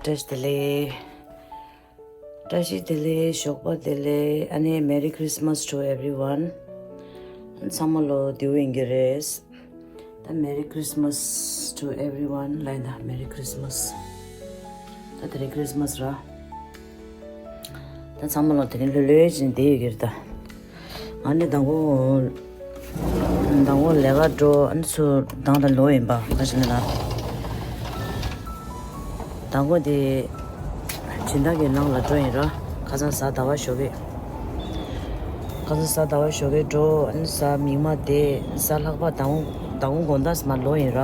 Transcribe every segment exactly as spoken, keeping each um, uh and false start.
བཀྲ་ཤིས་བདེ་ལེགས། བཀྲ་ཤིས་བདེ་ལེགས། ཞོགས་པ་བདེ་ལེགས། ཨ་ནི་Merry Christmas to everyone. ཚང་མ་ལོ་བདེ་པོ་ཡིན་གྱི་རེད། ད་Merry Christmas to everyone ལབ་ཡིན་ད། Merry Christmas. ད་དེ་རིང་Christmas ར། ད་ཚང་མ་ལོ་དེ་རིང་ལྷོད་ལྷོད་ཅིག་བསྡད་ཡོད་ཀྱི་རེད་ད། ང་ནི་མདང་དགོང་མདང་དགོང་ལས་ཀ་འགྲོ། ཨ་ནི་ཚུར་མདང་དང་ལོག་ཡིན་པ། ག་ཞིག་ན་ལ། མདང་དགོང་དེ་སྦྱིན་བདག་གི་ནང་ལ་འགྲོ་ཡིན་ར། ཁ་སང་གཟའ་ཟླ་བ་ཞོགས་ཀས། ཁ་སང་གཟའ་ཟླ་བ་ཞོགས་ཀས་འགྲོ། ཨ་ནི་གཟའ་མིག་དམར་བསྡད། གཟའ་ལྷག་པ་མདང་དགོང་མདང་དགོང་དགོང་དག་མར་ལོག་ཡིན་ར།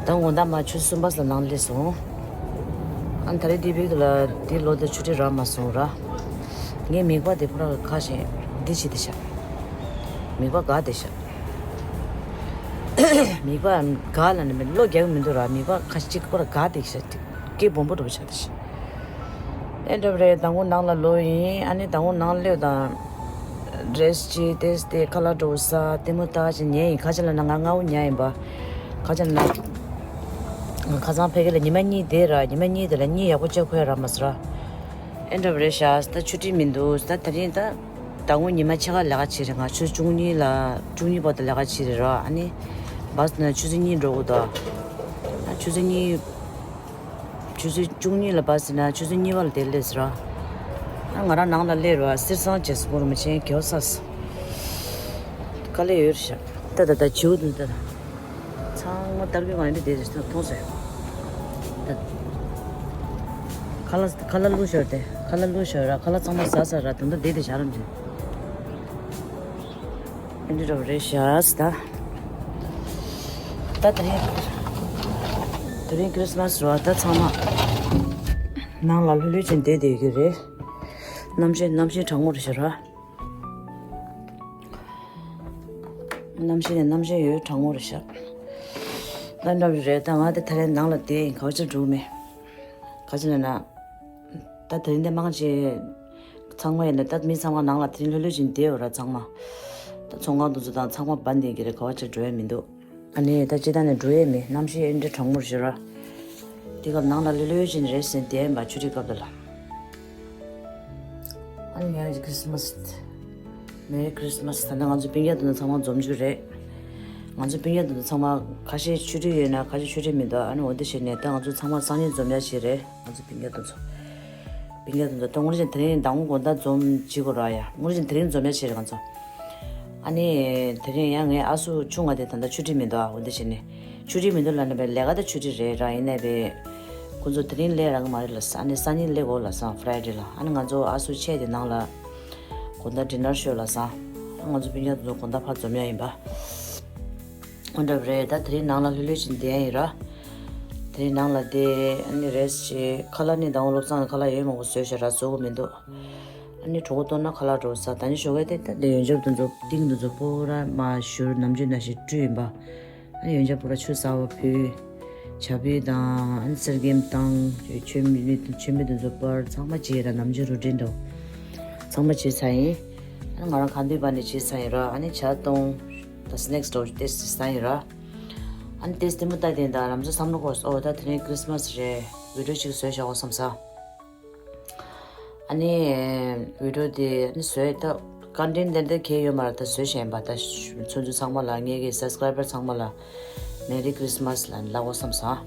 མདང་དགོང་དག་མར་ཆུ་ཚོད་གསུམ་པ་ཙམ་ལ་ནང་སླེབས་སོང་། ཨ་ནི་ད་རེས་འདི་བིག་ལ་འདི་ལོ་དེ་ཆུ་ཊི་རག་མ་སོང་ར། ངའི་མིད་པ་དེ་ཁོ་རང་ཁ་ཞེ་འདི་བྱེད་དེ་ཤག་མིད་པ་འགག་དེ་ཤག་མིད་པ་འགག་ལབ་ནས་མི་བློ་རྒྱག་གི་མི་འདུག་ར། མིད་པ་ཁ་ཅིག་ཁོ་རང་འགག་དེ་ཤག་སྐད་སྦོམ་པོ་འགྲོ་བ་ཆགས་དེ་ཤག་ཨེ་འདྲ་བ་རེད། མདང་དགོང་ནང་ལ་ལོག་ཡིན། ཨ་ནི་མདང་དགོང་ནང་སླེབས་དང་། ཌེ་རེ་སི་ཅིག་སྟེར་ཏེ་ཁ་ལག་འགྲོ་ས་ལྟད་མོ་ལྟ་ཅིག་ཉལ་ཡིན། ག་ཅི་ལབ་ན་ང་སྔ་པོ་ཉལ་ཡིན་པ། ག་ཅི་ལབ་ན། ཁ་སང་ཕ་གི་ལ་ཉི་མ་གཉིས་བསྡད་ར། ཉི་མ་གཉིས་དེ་ལ་གཉིད་ཡག་པོ་ཅིག་ཁུག་ཡ་རག་མ་སོང་ར། ཨེ་འདྲ་བ་རེད་ཤག་ད་ཆུ་ཊི་མི་འདུག་ད་དེ་རིང་ད་ཟླ་ངོ་ཉི་མ་ཕྱེད་ཀ་ལས་ཀ་བྱས་རེད། ང་ཆུ་ཚོད་བཅུ་གཉིས་ལ་བཅུ་གཉིས་བར་དུ་ལས་ཀ་བྱས་རེད་ར། ཨ་ནི་བཱ་སི་ན་ཆུ་ཚོད་གཉིས་འགྲོ་དགོས་འདུག་ཆུ་ཚོད་གཉིས། ཆུ་ཚོད་བཅུ་གཉིས་ལ་བཱ་སི་ན་ཆུ་ཚོད་གཉིས་པ་ལ་དེ་སླེབས་ར། ཨ་ང་རང་ནང་ལ་སླེབས་ར། སེར་སང་བྱས་སོང་། རུ་མ་ཆེན་གེའོ་ས་སི་དཀའ་ལས་ཡོད་རེད་ཤག་ད་ད་ད་བྱིའུ་དུ་ད། ཚང་མ་སྟར་གི་གང་ཡིན་དེ་དེ་མཐོང་སོང་། ད་ཁ་ལག་ཁ་ལག་བླུགས་ཤོར་ཏེ། ཁ་ལག་བླུགས་ཤོར་ར། ཁ་ལག་ཚང་མ་ཟ་ཟ་ར། ད་ད་བསྡད་དེ་བཞག་ར་འདི། ཨེ་འདྲ་བ་རེད་ཤག་ད། ད་དེ་རིང་དེ་རིང་Christmas རེད་བ། ད་ཚང་མ་ནང་ལ་ལྷོད་ལྷོད་ཅིག་བསྡད་བསྡད་ཀྱི་རེད། གནམ་གཤིས་གནམ་གཤིས་གྲང་མོ་རེད་ཤག་ར། གནམ་གཤིས་ནས་གནམ་གཤིས་ཡོད་གྲང་མོ་རེད་ཤག་ད་འདྲ་བ་རེད། ད་ང་དེ་ད་རེས་ནང་ལ་བསྡད་ཡིན། ག་བ་ཅིག་འགྲོ་མེད། ག་ཅི་ལབ་ན། ད་དེ་རིང་འདི་མང་ཆེ་ཚང་མ་ཡིན་ན། ད་མི་ཚང་མ་ནང་ལ་དེ་རིང་ལྷོད་ལྷོད་ཅིག་བསྡད་ཡོད་ར། ཚང་མ་ད་ཚོང་ཁང་དུ་ཚོ་དང་ཚང་མ་བན་དེ་གི་རེད། ག་བ་ཅིག་འགྲོ་ཡ་མི་འདུག་ཨ་ནི་ད་སྤྱི་བཏང་ནས་འགྲོ་ཡ་མེད། གནམ་གཤིས་ཨེ་འདྲ་གྲང་མོ་རེད་ར། དེ་སྐབས་ནང་ལ་ལྷོད་ལྷོད་ཅིག་རེད་ཟེར་བསྡད་ཡིན་པ། ཆུ་ཊི་སྐབས་དེ་ལ། ཨ་ནི་ཡང་Christmas, Merry Christmas. ད་ནི་ང་ཚོ་སྤུན་ཀྱག་དེ་ཚོ་ཚང་མ་འཛོམས་རྒྱུ་རེད། ང་ཚོ་སྤུན་ཀྱག་དེ་ཚོ་ཚང་མ་ཁ་ཤས་ཆུ་ཊི་ཡོད་ན་ཁ་ཤས་ཆུ་ཊི་མི་འདུག་ཨ་ནི་འོ་དེ་བྱས་ནས་ད་ང་ཚོ་ཚང་མ་སང་ཉིན་འཛོམས་ཡ་ཞིག་རེད། ང་ཚོ་སྤུན་ཀྱག་དེ་ཚོ། སྤུན་ཀྱག་དེ་ཚོ་ད་ངོ་རེ་བཞིན་དེ་རིང་མདང་དགོང་དག་འཛོམས་བྱེད་དགོས་ར་ཡ། ངོ་རེ་བཞིན་དེ་རིང་འཛོམས་ཡ་ཞིག་རེད་ང་ཚོ། ཨ་ནི་དེ་རིང་ཡང་ངའི་ཨ་སུ་ཆུང་བ་དེ་ད་ལྟ་ཆུ་ཊི་མི་འདུག་ཨ་འོ་དེ་བྱས་ནས་ཆུ་ཊི་མི་འདུག་ལབ་ན་བས་ལས་ཀ་ད་ཆུ་ཊི་རེད་ར། ཡིན་ནའི་བས་ཁོ་ཚོ་དེ་རིང་སླེབས་རག་གི་མ་རེད་ལབ་སོང་། ཨ་ནི་སང་ཉིན་སླེབས་དགོས་ལབ་སོང་། Friday ལ། ཨ་ནི་ང་ཚོ་ཨ་སུ་ཆེ་དེ་ནང་ལ་དགོང་དག་dinner ཤོད་ལབ་སོང་། ང་ཚོ་སྤུན་ཀྱག་དེ་ཚོ་དགོང་དག་ཕར་འཛོམས་ཡ་ཡིན་པ། འོ་འདྲ་བ་རེད། ད་དེ་རིང་ནང་ལ་ལྷོད་ལྷོད་ཅིག་བསྡད་ཡ་ཡིན་ར། དེ་རིང་ནང་ལ་བསྡད། ཨ་ནི་རེ་སི་ཊི་བྱེད། ཁ་ལག་ནི་ཟླ་བ་བློ་བཟང་གི་ཁ་ལག་ཡོད་མང་པོ་བཟོས་བཞག་ར། བཟོ་དགོས་མི་འདུག་ཨ་ནི་གྲོད་ཁོག་ལྟོགས་ན་ཁ་ལག་འགྲོ་ཟ། ད་ནི་ཞོགས་ཀས་དེ་ད་དེ་ཡོན་ཆབ་དེ་ཚོ་ཏིང་དེ་ཚོ་པོ་ར་མར་བཞུར། ནམ་རྒྱུན་ནང་བཞིན་བཀྲུས་ཡིན་པ། ཨ་ནི་ཡོན་ཆབ་པོ་ར་ཆུ་གསར་པ་ཕུལ། བྱ་ཕུལ་དང་ཨ་ནི་གསེར་སྐྱེམས་བཏང་། མཆོད་མེ་མཆོད་མེ་དེ་ཚོ་སྤར། ཚང་མ་བྱས་ར། ནམ་རྒྱུན་རུ་ཊིན་འདྲ་བོ་ཚང་མ་བྱས་ཚར་ཡིན། ཨ་ནི་ང་རང་ཁ་འདོན་པ་ནས་བྱས་ཚར་ཡིན་ར། ཨ་ནི་ཇ་བཏུང་། ད་སི་ནེག་སི་འདྲ་བོ་ཏོག་ཙམ་ཟ་ཡིན་ར། ཨ་ནི་ཏོག་ཙམ་ལྟད་མོ་ལྟ་དེ་ད་ལམ་སང་བསམ་བློ་འཁོར་སོང་། ཨོ་ད་དེ་རིང་Christmas རེད། བི་ཌི་ཡོ་ཅིག་བཟོས་བཞག་གོ་བསམ་སོང་། ཨ་ནི་བི་ཌི་ཡོ་དེ་ཨ་ནི་བཟོས་ད་ཀོན་ཊེན་ཊི་དེ་འདྲ་གང་ཡང་ཡོད་མ་རེད། ད་བཟོས་བཞག་ཡིན་པ། ད་ཚོན་ཚུ་ཚང་མ་ལ་ངེད་ཀྱི་སབ་སི་ཀ་རའི་བར་ཚང་མ་ལ་Merry Christmas ལབ་ལབ་གོ་བསམ་སོང་།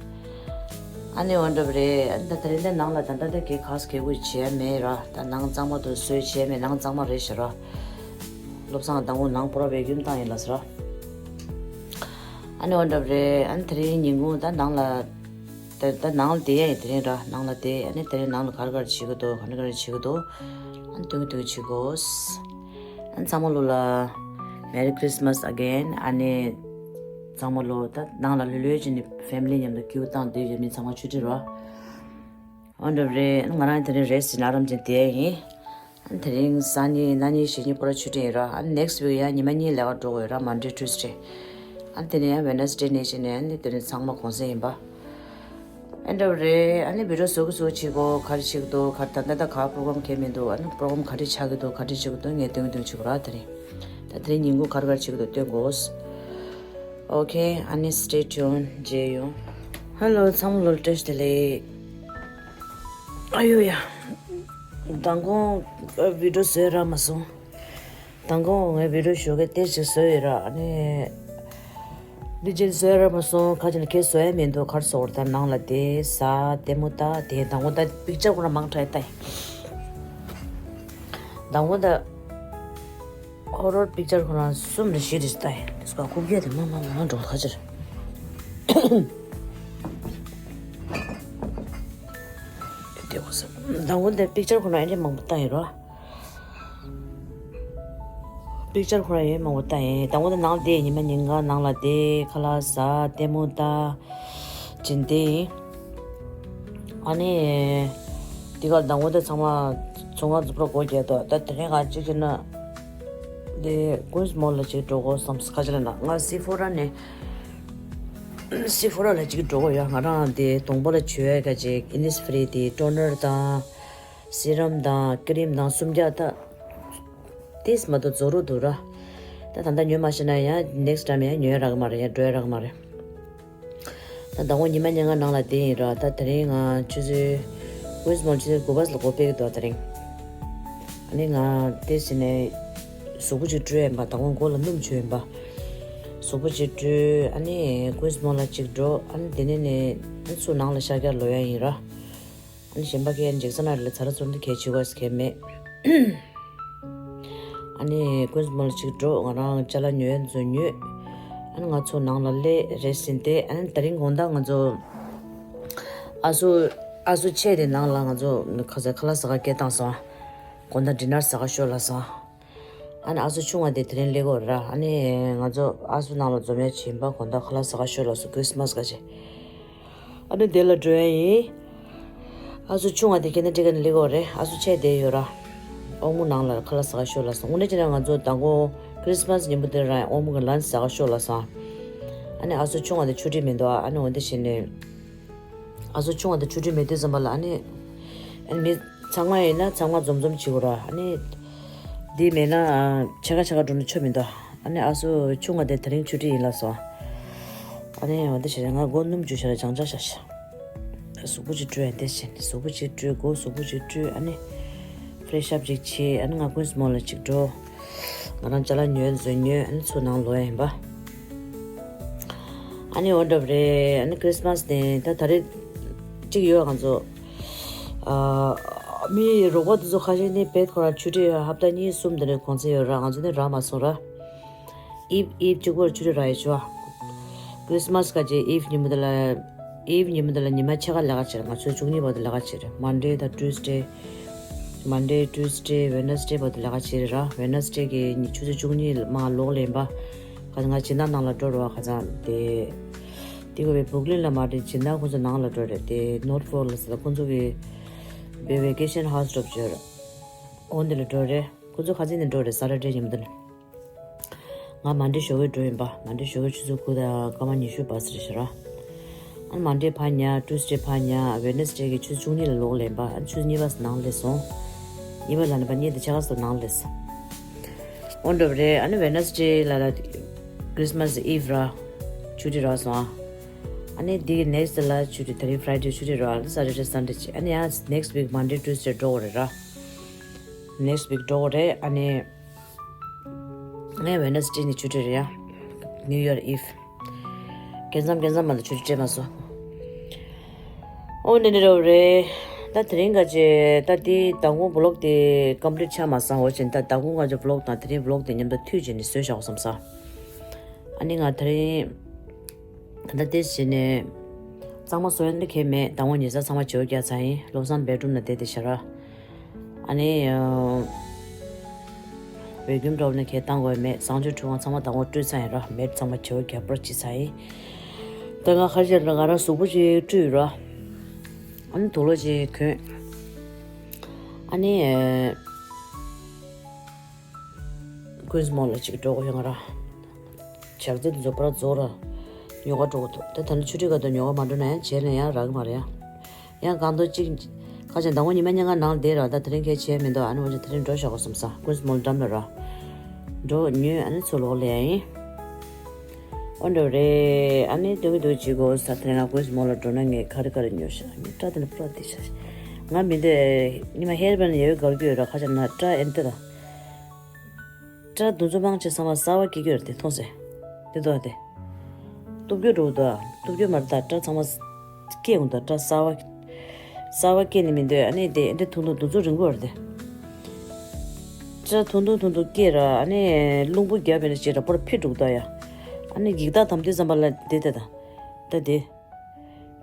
ཨ་ནི་འོ་འདྲ་བ་རེད། ཨ་ནི་ད་དེ་རིང་འདི་ནང་ལ་ད་ལྟ་འདི་གས་ཁ་སི་གས་གུ་བྱས་མེད་ར། ད་ནང་གཙང་མ་དུ་བཟོས་བྱས་མེད། ནང་གཙང་མ་རེད་ཤག་ར། བློ་བཟང་དང་པོ་ནང་པོ་ར་བེ་ཀིའུམ་བཏང་ཡིན་ལབ་སོང་ར། ཨ་ནི་འོ་འདྲ་བ་རེད། ཨ་ནི་དེ་རིང་ཉིན་གུང་ད་ནང་ལ། ད་ད་ནང་ལ་བསྡད་ཡ་ཡིན། དེ་རིང་ར་ནང་ལ་བསྡད། ཨ་ནི་དེ་རིང་ནང་ལ་ག་རེ་ག་རེ་བྱེད་ཀྱི་འདུག་ག་རེ་ག་རེ་བྱེད་ཀྱི་འདུག་ཨ་ནི་སྟོན་གྱི་སྟོན་གྱི་བྱེད་དགོས། ཨ་ནི་ཚང་མ་ལོ་ལ་Merry Christmas again. ཨ་ནི་ཚང་མ་ལོ་ད་ནང་ལ་ལྷོད་ལྷོད་བྱས་ནས་ཕེ་མི་ལི་མཉམ་དུ་ཀིའུ་བཏང་བསྡད་ཡོད། མི་ཚང་མ་ཆུ་ཊི་ར། འོ་འདྲ་བ་རེད། ང་རང་དེ་རིང་རེ་སི་ཊི་ནང་ལ་ཨ་རམ་ཅན་བསྡད་ཡིན། ཨ་ནི་དེ་རིང་སང་ཉིན་གནངས་ཉིན་གཞེས་ཉིན་པོ་ར་ཆུ་ཊི་ཡིན་ར། ཨ་ནི་ནེག་སི་ཝིག་ཡང་ཉི་མ་གཉིས་ལས་ཀ་འགྲོ་དགོས་ཡོད་ར། Monday Tuesday. ཨ་ནི་དེ་ནས་ཡང་Wednesday ནས་བྱས་ནས་ཨ་ནི་དེ་རིང་ཚང་མ་གུང་སེང་ཡིན་པ། ཨེ་འདྲ་བ་རེད། ཨ་ནི་བི་ཌི་ཡོ་བཟོ་གི་བཟོ་བྱེད་གོ་ག་རེ་བྱེད་ཀྱི་འདུག་ག་རེ་ད་ལྟ་ད་ག་པྲོ་གྷ་རམ་གང་ཡང་མི་འདུག་ཨ་ནི་པྲོ་གྷ་རམ་ག་རེ་ཆགས་ཀྱི་འདུག་ག་རེ་བྱེད་ཀྱི་འདུག་ངས་སྟོན་གྱི་སྟོན་གྱི་བྱེད་དགོས་ར། དེ་རིང་ད་དེ་རིང་ཉིན་གུང་ག་རེ་ག་རེ་བྱེད་ཀྱི་འདུག་སྟོན་དགོས། Okay, ཨ་ནི་stay tuned. མཇལ་ཡོང་། ཧེ་ལོ། ཚང་མ་ལོ་བཀྲ་ཤིས་བདེ་ལེགས། ཨ་ཡོ་ཡ། མདང་དགོང་བི་ཌིའོ་བཟོས་རག་མ་སོང་། མདང་དགོང་ངས་བི་ཌིའོ་ཞོགས་ཀས་ཏེ་ཅིག་བཟོས་ཡོད་ར། ཨ་ནི་འདི་ཅིག་བཟོས་རག་མ་སོང་། ཁ་ཅིག་ནི་ཁྱེད་བཟོ་ཡ་མི་འདུག་གར་སོང་བར་ད་ནང་ལ་དེ་ཟ་ལྟད་མོ་ལྟ་དེ། མདང་དགོང་ད་པིག་ཅར་ཁོ་རང་མང་དྲགས་ལྟ་ཡིན། མདང་དགོང་ད་ཧོ་རོར་པིག་ཅར་ཁོ་རང་གསུམ་རེ་བཞི་རེ་ལྟ་ཡིན། དེ་སྐབས་ཁུག་རྒྱ་དེ་མང་མང་མང་འགྲོ་ཁ་ཅིག་རེད། དེ་འོ་ཟེར། མདང་དགོང་དེ་པིག་ཅར་ཁོ་ན་ཨེ་འདྲ་མང་པོ་བཏང་ཡིན་རོ། པིག་ཅར་ཁོ་ན་ཡེ་མང་པོ་བཏང་ཡིན། མདང་དགོང་དེ་ནང་དེ་ཉི་མ་ཉིན་གང་ནང་ལ་དེ་ཁ་ལག་ཟ་ལྟད་མོ་ལྟ་ཅིན་དེ་ཡིན། ཨ་ནི་དེ་ག་མདང་དགོང་དེ་ཚང་མ་ཚོང་ཁང་རྫུ་འཕྲུག་སྒོ་རྒྱག་དོ། ད་དེ་རིང་ང་གཅིག་བྱས་ན་དེ་ཀུན་སི་མོལ་ལ་གཅིག་འགྲོ་དགོས་བསམ། ཁ་ཅིག་ལ་ན་ང་སི་ཕོ་ར་ནས་སི་ཕོ་ར་ལ་གཅིག་འགྲོ་དགོས་ཡོད། ང་རང་དེ་གདོང་པ་ལ་བྱུག་ཡ་ག་ཅིག་ཨིན་ནིས་ཕི་རི་དེ་ཊོ་ནར་དང་སི་རམ་དང་ཀི་རིམ་དང་སུམ་བརྒྱ་ད་ཏིས་མ་གཏོགས་རྫོགས་རོ་འདུག་ར། ད་ད་ལྟ་ཉོ་མ་ཤེས་ན་ཡང་ནེག་སི་ཊའིམ་ཡང་ཉོ་ཡ་རག་གི་མ་རེད། ཡང་འགྲོ་ཡ་རག་གི་མ་རེད། ད་ཟླ་ངོ་ཉི་མ་ཉིན་གང་ནང་ལ་བསྡད་ཡིན་ར། ད་དེ་རིང་ང་ཆུ་ཚོད་ཀུན་སི་མོལ་ཆུ་ཚོད་དགུ་པ་ལ་སྒོ་ཕྱེ་གི་འདུག་དེ་རིང་། ཨ་ནི་ང་དེ་ཟིན་ནས་གཟུགས་པོ་ཅིག་བཀྲུས་ཡིན་པ། ཟླ་ངོ་མགོ་ལ་སྣུམ་བྱུགས་ཡིན་པ། གཟུགས་པོ་ཅིག་བཀྲུས། ཨ་ནི་ཀུན་སི་མོལ་ལ་ཅིག་འགྲོ། ཨ་ནི་དེ་ནས་ནས་ཨ་ནི་ཚུར་ནང་ལ་ཤར་རྒྱག་ལོག་ཡ་ཡིན་ར། ཨ་ནི་གཞན་པ་ཁྱེད་འཇིགས་ས་ན་རེ་ལ་ཚ་ར་ཚོར་འདི་གས་བྱེད་དགོས་ཟེར་མཁན་མེད། ཨ་ནི་ཀུན་སི་མོལ་ལ་ཅིག་འགྲོ། ང་རང་ཅ་ལག་ཉོ་ཡ་ཚོ་ཉོས། ཨ་ནི་ང་ཚོ་ནང་ལ་སླེབས་རེད་ཟིན་ཏེ། ཨ་ནི་དེ་རིང་དགོང་དག་ང་ཚོ་ཨ་སུ་ཨ་སུ་ཆེ་དེ་ནང་ལ་ང་ཚོ་ཁ་ཟས་ཁ་ལག་ཟ་ག་སྐད་བཏང་སོང་། དགོང་དག་ཌི་ནར་ཟ་ག་ཤོག་ལབ་སོང་། ཨ་ནི་ཨ་སུ་ཆུང་བ་དེ་དེ་རིང་སླེབས་ཀྱི་ཡོད་ར། ཨ་ནི་ང་ཚོ་ཨ་སུ་ནང་ལ་འཛོམས་ཡ་བྱེད་པ། དགོང་དག་ཁ་ལག་ཟ་ག་ཤོག་ལབ་སོང་། ཁྲིས་མས་ག་ཅིག་ཨ་ནི་དེ་ལ་འགྲོ་ཡ་ཡིན། ཨ་སུ་ཆུང་བ་དེ་ཁེ་ན་ཊི་ཀེཊ་ནས་སླེབས་ཀྱི་ཡོད་རེད། ཨ་སུ་ཆེ་དེ་ཡོད་ར། ཨོ་མོ་ནང་ལ་ཁ་ལག་ཟ་ག་ཤོག་ལབ་སོང་། དངོས་གནས་བྱས་ན་ང་ཚོ་མདང་དགོང་ཁྲིས་མས་ཉིན་མོ་དེ་རང་ཨོ་མོ་གི་ལན་ཟ་ག་ཤོག་ལབ་སོང་། ཨ་ནི་ཨ་སུ་ཆུང་བ་དེ་ཆུ་ཊི་མི་འདུག་ཨ་ནི་འོ་འདི་བྱས་ནས། ཨ་སུ་ཆུང་བ་དེ་ཆུ་ཊི་མེད་དུས་ཙམ་པ་ལ་ཨ་ནི། ཨ་ནི་མི་ཚང་མ་ཡིན་ན་ཚང་མ་འཛོམས་འཛོམས་བྱེད་དགོས་ར། ཨ་ནི་འདི་མེད་ན་ཨ་ཕྱེད་ཀ་ཕྱེད་ཀ་འགྲོ་ན་ཆོ་མི་འདུག་ཨ་ནི་ཨ་སུ་ཆུང་བ་དེ་དེ་རིང་ཆུ་ཊི་ཡིན་ལབ་སོང་། ཨ་ནི་འོ་འདི་བྱས་ང་མགོ་སྣུམ་བྱུགས་ཤག་ར། སྦྱང་བྱ་ཤག་ཤག་གཟུགས་པོ་ཅིག་བཀྲུས། ཡང་དེ་བྱས་ནས་གཟུགས་པོ་ཅིག་བཀྲུས། མགོ་གཟུགས་པོ་ཅིག་བཀྲུས། ཨ་ནི་ཕི་རེ་ཤི་ཨབ་ཅིག་བྱས། ཨ་ནི་ང་ཀུན་སི་མོལ་ལ་ཅིག་འགྲོ། ང་རང་ཅ་ལག་ཉོས་ཚོ་ཉོས། ཨ་ནི་ཚུར་ནང་ལོག་ཡ་ཡིན་པ། ཨ་ནི་འོ་འདྲ་པོ་རེད། ཨ་ནི་ཁྲིས་མས་དེ་ད་ད་རེས་གཅིག་ཡོད། ང་ཚོ་ཨ་མི་རོགས་པ་དེ་ཚོ་ཁ་ཤས་ནི་བེད་ཁོ་རང་ཆུ་ཊི་ཧབ་ཏ་གཉིས་གསུམ་དེ་ནས་གོང་ཚད་ཡོད་ར། ང་ཚོ་ནི་རག་མ་སོང་ར། ཨིབ་ཨིབ་གཅིག་པོར་ཆུ་ཊི་རག་ཡོད་ཆོག་ཁྲིས་མས་ག་ཅིག་ཨིབ་ཉིན་མོ་དེ་ལ། ཨིབ་ཉིན་མོ་དེ་ལ་ཉི་མ་ཕྱེད་ཀ་ལས་ཀ་བྱེད་ར། ང་ཚོ་བཅུ་གཉིས་བར་དུ་ལས་ཀ་བྱེད་རེད། མན་ཌེ་དང་ཊུ་སི་ཌེ། མན་ཌེ་ཊུ་སི་ཌེ་ཝེ་ནེ་སི་ཌེ་བར་དུ་ལས་ཀ་བྱེད་རེད་ར། ཝེ་ནེ་སི་ཌེ་གི་ཉི་ཆུ་ཚོད་བཅུ་གཉིས་མ་ལོག་ལེན་པ། ཁ་ང་སྦྱིན་བདག་ནང་ལ་འགྲོ་རོགས། ཁ་སང་དེ་དེ་གོ་བའི་བུག་ལིན་ལ་མ་རེད། སྦྱིན་བདག་ཁོ་ཚོ་ནང་ལ་འགྲོ་རེད། དེ་ནོར་ཕོར་ལ་ཟེར་ཁོ་ཚོ་གི་བེ་ཝེ་ཀེ་ཤན་ཧའུ་སི་འགྲོ་བྱོས་ར། འོ་འདི་ལ་འགྲོ་རེད། ཁོ་ཚོ་ཁ་སང་ནས་འགྲོ་རེད། ས་ཊར་ཌེ་ཉིན་མོ་དེ་ནས། ང་མན་ཌེ་ཞོགས་ཀས་འགྲོ་ཡིན་པ། མན་ཌེ་ཞོགས་ཀས་ཆུ་ཚོད་དགུ་དང་སྐར་མ་ཉི་ཤུ་བར་ཟེར་ཤག་ར། ཨ་ནི་མན་ཌེ་ཕར་ཉལ། ཊུ་སི་ཌེ་ཕར་ཉལ། ཝེ་ནེ་སི་ཌེ་གི་ཆུ་ཚོད་བཅུ་གཉིས་ལ་ལོག་ལེན་པ། ཨ་ནི་ཆུ་ཚོད་གཉིས་པ་ནང་སླེབས་སོང་། གཉིས་པ་ལ་ནི་པ་གཉིས་དང་ཕྱེད་ཀ་ཙམ་ནང་སླེབས་སོང་། འོ་འདྲ་པོ་རེད། ཨ་ནི་ཝེ་ནེ་སི་ཌེ་ལ་ལ་ཁྲིས་མས་ཨིབ་ར། ཆུ་ཊི་རག་སོང་ཨ། ཨ་ནི་དེ་གི་ནེག་སི་ཌེ་ལ་ཆུ་ཊི། དེ་རིང་ཕ་རའི་ཌེ་ཆུ་ཊི་རག་ཨ་ནི་སེ་ཊར་ཌེ་སན་ཌེ་བྱས། ཨ་ནི་ཡང་ནེག་སི་ཝིག་མན་ཌེ་ཊུ་སི་ཌེ་འགྲོ་དགོས་རེད་ར། ནེག་སི་ཝིག་འགྲོ་དགོས་རེད། ཨ་ནི། ངས་ཝེ་ནེ་སི་ཌེ་ནས་ཆུ་ཊི་རེད་ཡ། ནིའུ་ཡར་ཨིབ། རྒན་བསམ་རྒན་བསམ་མ་ལ་ཆུ་ཊི་སྤྲད་མ་སོང་། ཨོ་ནི་ནི་རོ་རེད། ད་དེ་རིང་ག་ཅེ་ད་དེ་ཟླ་གུང་བི་ལོག་དེ་ཀམ་པི་ལིཊ་ཆགས་མ་སོང་། འོ་ཅན་ད་ཟླ་གུང་ག་ཅེ་བི་ལོག་དང་དེ་རིང་བི་ལོག་དེ་མཉམ་དུ་མཐུད་བྱས་ནས་བཟོས་བཞག་བསམ་ས། ཨ་ནི་ང་དེ་རིང་ད་ལྟ་དེ་བྱས་ནས་གཙང་མ་བཟོ་ཡ་འདི་གས་མེད། ཟླ་ངོ་ཉི་ཤུ་རྩ་ཚང་མ་བྱེའུ་རྒྱག་ཚར་ཡིན། བློ་བཟང་བེད་རུམ་ལ་བསྡད་དེ་ཤ་ར། ཨ་ནི། བོད་ཁྱིམ་འགྲོ་བ་ནི་ཁྱེད་བཏང་དགོས་མེད། གསང་སྤྱོད་ཁྲུས་ཁང་ཚང་མ་བདག་པོ་སྤྲོད་ཚར་ཡིན་ར། མེད་ཚང་མ་བྱེའུ་རྒྱབ་པར་བྱེད་ཚར་ཡིན། ད་ང་ཁ་ཤས་ལ་ང་རང་གཟུགས་པོ་ཅིག་བཀྲུས་ར། ཨ་ནི་དུག་ལོག་ཅིག་གོན། ཨ་ནི། ཀུན་སི་མོལ་ལ་ཅིག་འགྲོ་དགོས་ཡོད་ང་ར། ཞག་རྩི་དེ་ཚོ་པར་རྫོགས་ར། ཉོ་ག་འགྲོ་དགོས་འདུག་ད་ད་ནི་ཆུ་ཊི་ག་དུ་ཉོ་ག་མ་འགྲོ་ན་ཡང་བྱས་ན་ཡང་རག་གི་མ་རེད་ཡ། ཡང་གང་དུ་གཅིག་ཁ་ཆེ་ཟླ་ངོ་ཉི་མ་ཉིན་གང་ནང་བསྡད་ར། ད་དེ་རིང་ཁྱེད་བྱས་མི་འདུག་ཨ་ནི་འོ་ཅེ་དེ་རིང་འགྲོ་ཤོག་གོ་བསམ་ས། ཀུན་སི་མོལ་འགྲམ་ལ་ར། འགྲོ་ཉོས་ཨ་ནི་ཚུར་ལོག་ལེ་ཡ་ཡིན། འོ་འདྲ་རེད། ཨ་ནི་སྡོད་ཀྱི་འདུག་ཅིག་གོ་ས་དེ་ང་ཁོའི་མོ་ལ་འགྲོ་ན་ངས་ག་རེ་ག་རེ་ཉོ་ཤག་ངས་སྐྲ་དེ་ལ་པུ་ར་དེ་ཤག་ང་མི་འདོད། ཉི་མ་ཧེར་བན་ཡོད་གར་གྱི་ཡོད་ར། ཁ་ཆ་ན་སྐྲ་ཨེན་ཏི་དང་། སྐྲ་དུང་ཚོ་མང་ཆེ་ཚང་མ་གསར་བ་སྐྱེ་རྒྱུ་རེད་དེ་མཐོང་སེ། དེ་དོ་དེ། གཏུབ་རྒྱུ་འགྲོ་འདུག་གཏུབ་རྒྱུ་མ་རེད་ད། སྐྲ་ཚང་མ་སྐྱེ་འོང་ད། སྐྲ་གསར་བ། གསར་བ་སྐྱེ་ནི་མི་འདོད། ཨ་ནི་དེ་ཨེ་འདྲ་ཐུང་ཐུང་དུང་ཚོ་རིང་པོ་རེད་དེ། སྐྲ་ཐུང་ཐུང་ཐུང་ཐུང་སྐྱེ་ར། ཨ་ནི་རླུང་བུ་རྒྱབ་པའི་ནི་ཅི་ར་པོར་ཕི་འགྲོ་འདུག་ཡ། ཨ་ནི་འགྱིག་ཐག་དམ་དུས་ཙམ་པ་ལ་དེ་དེ་ད། ད་དེ།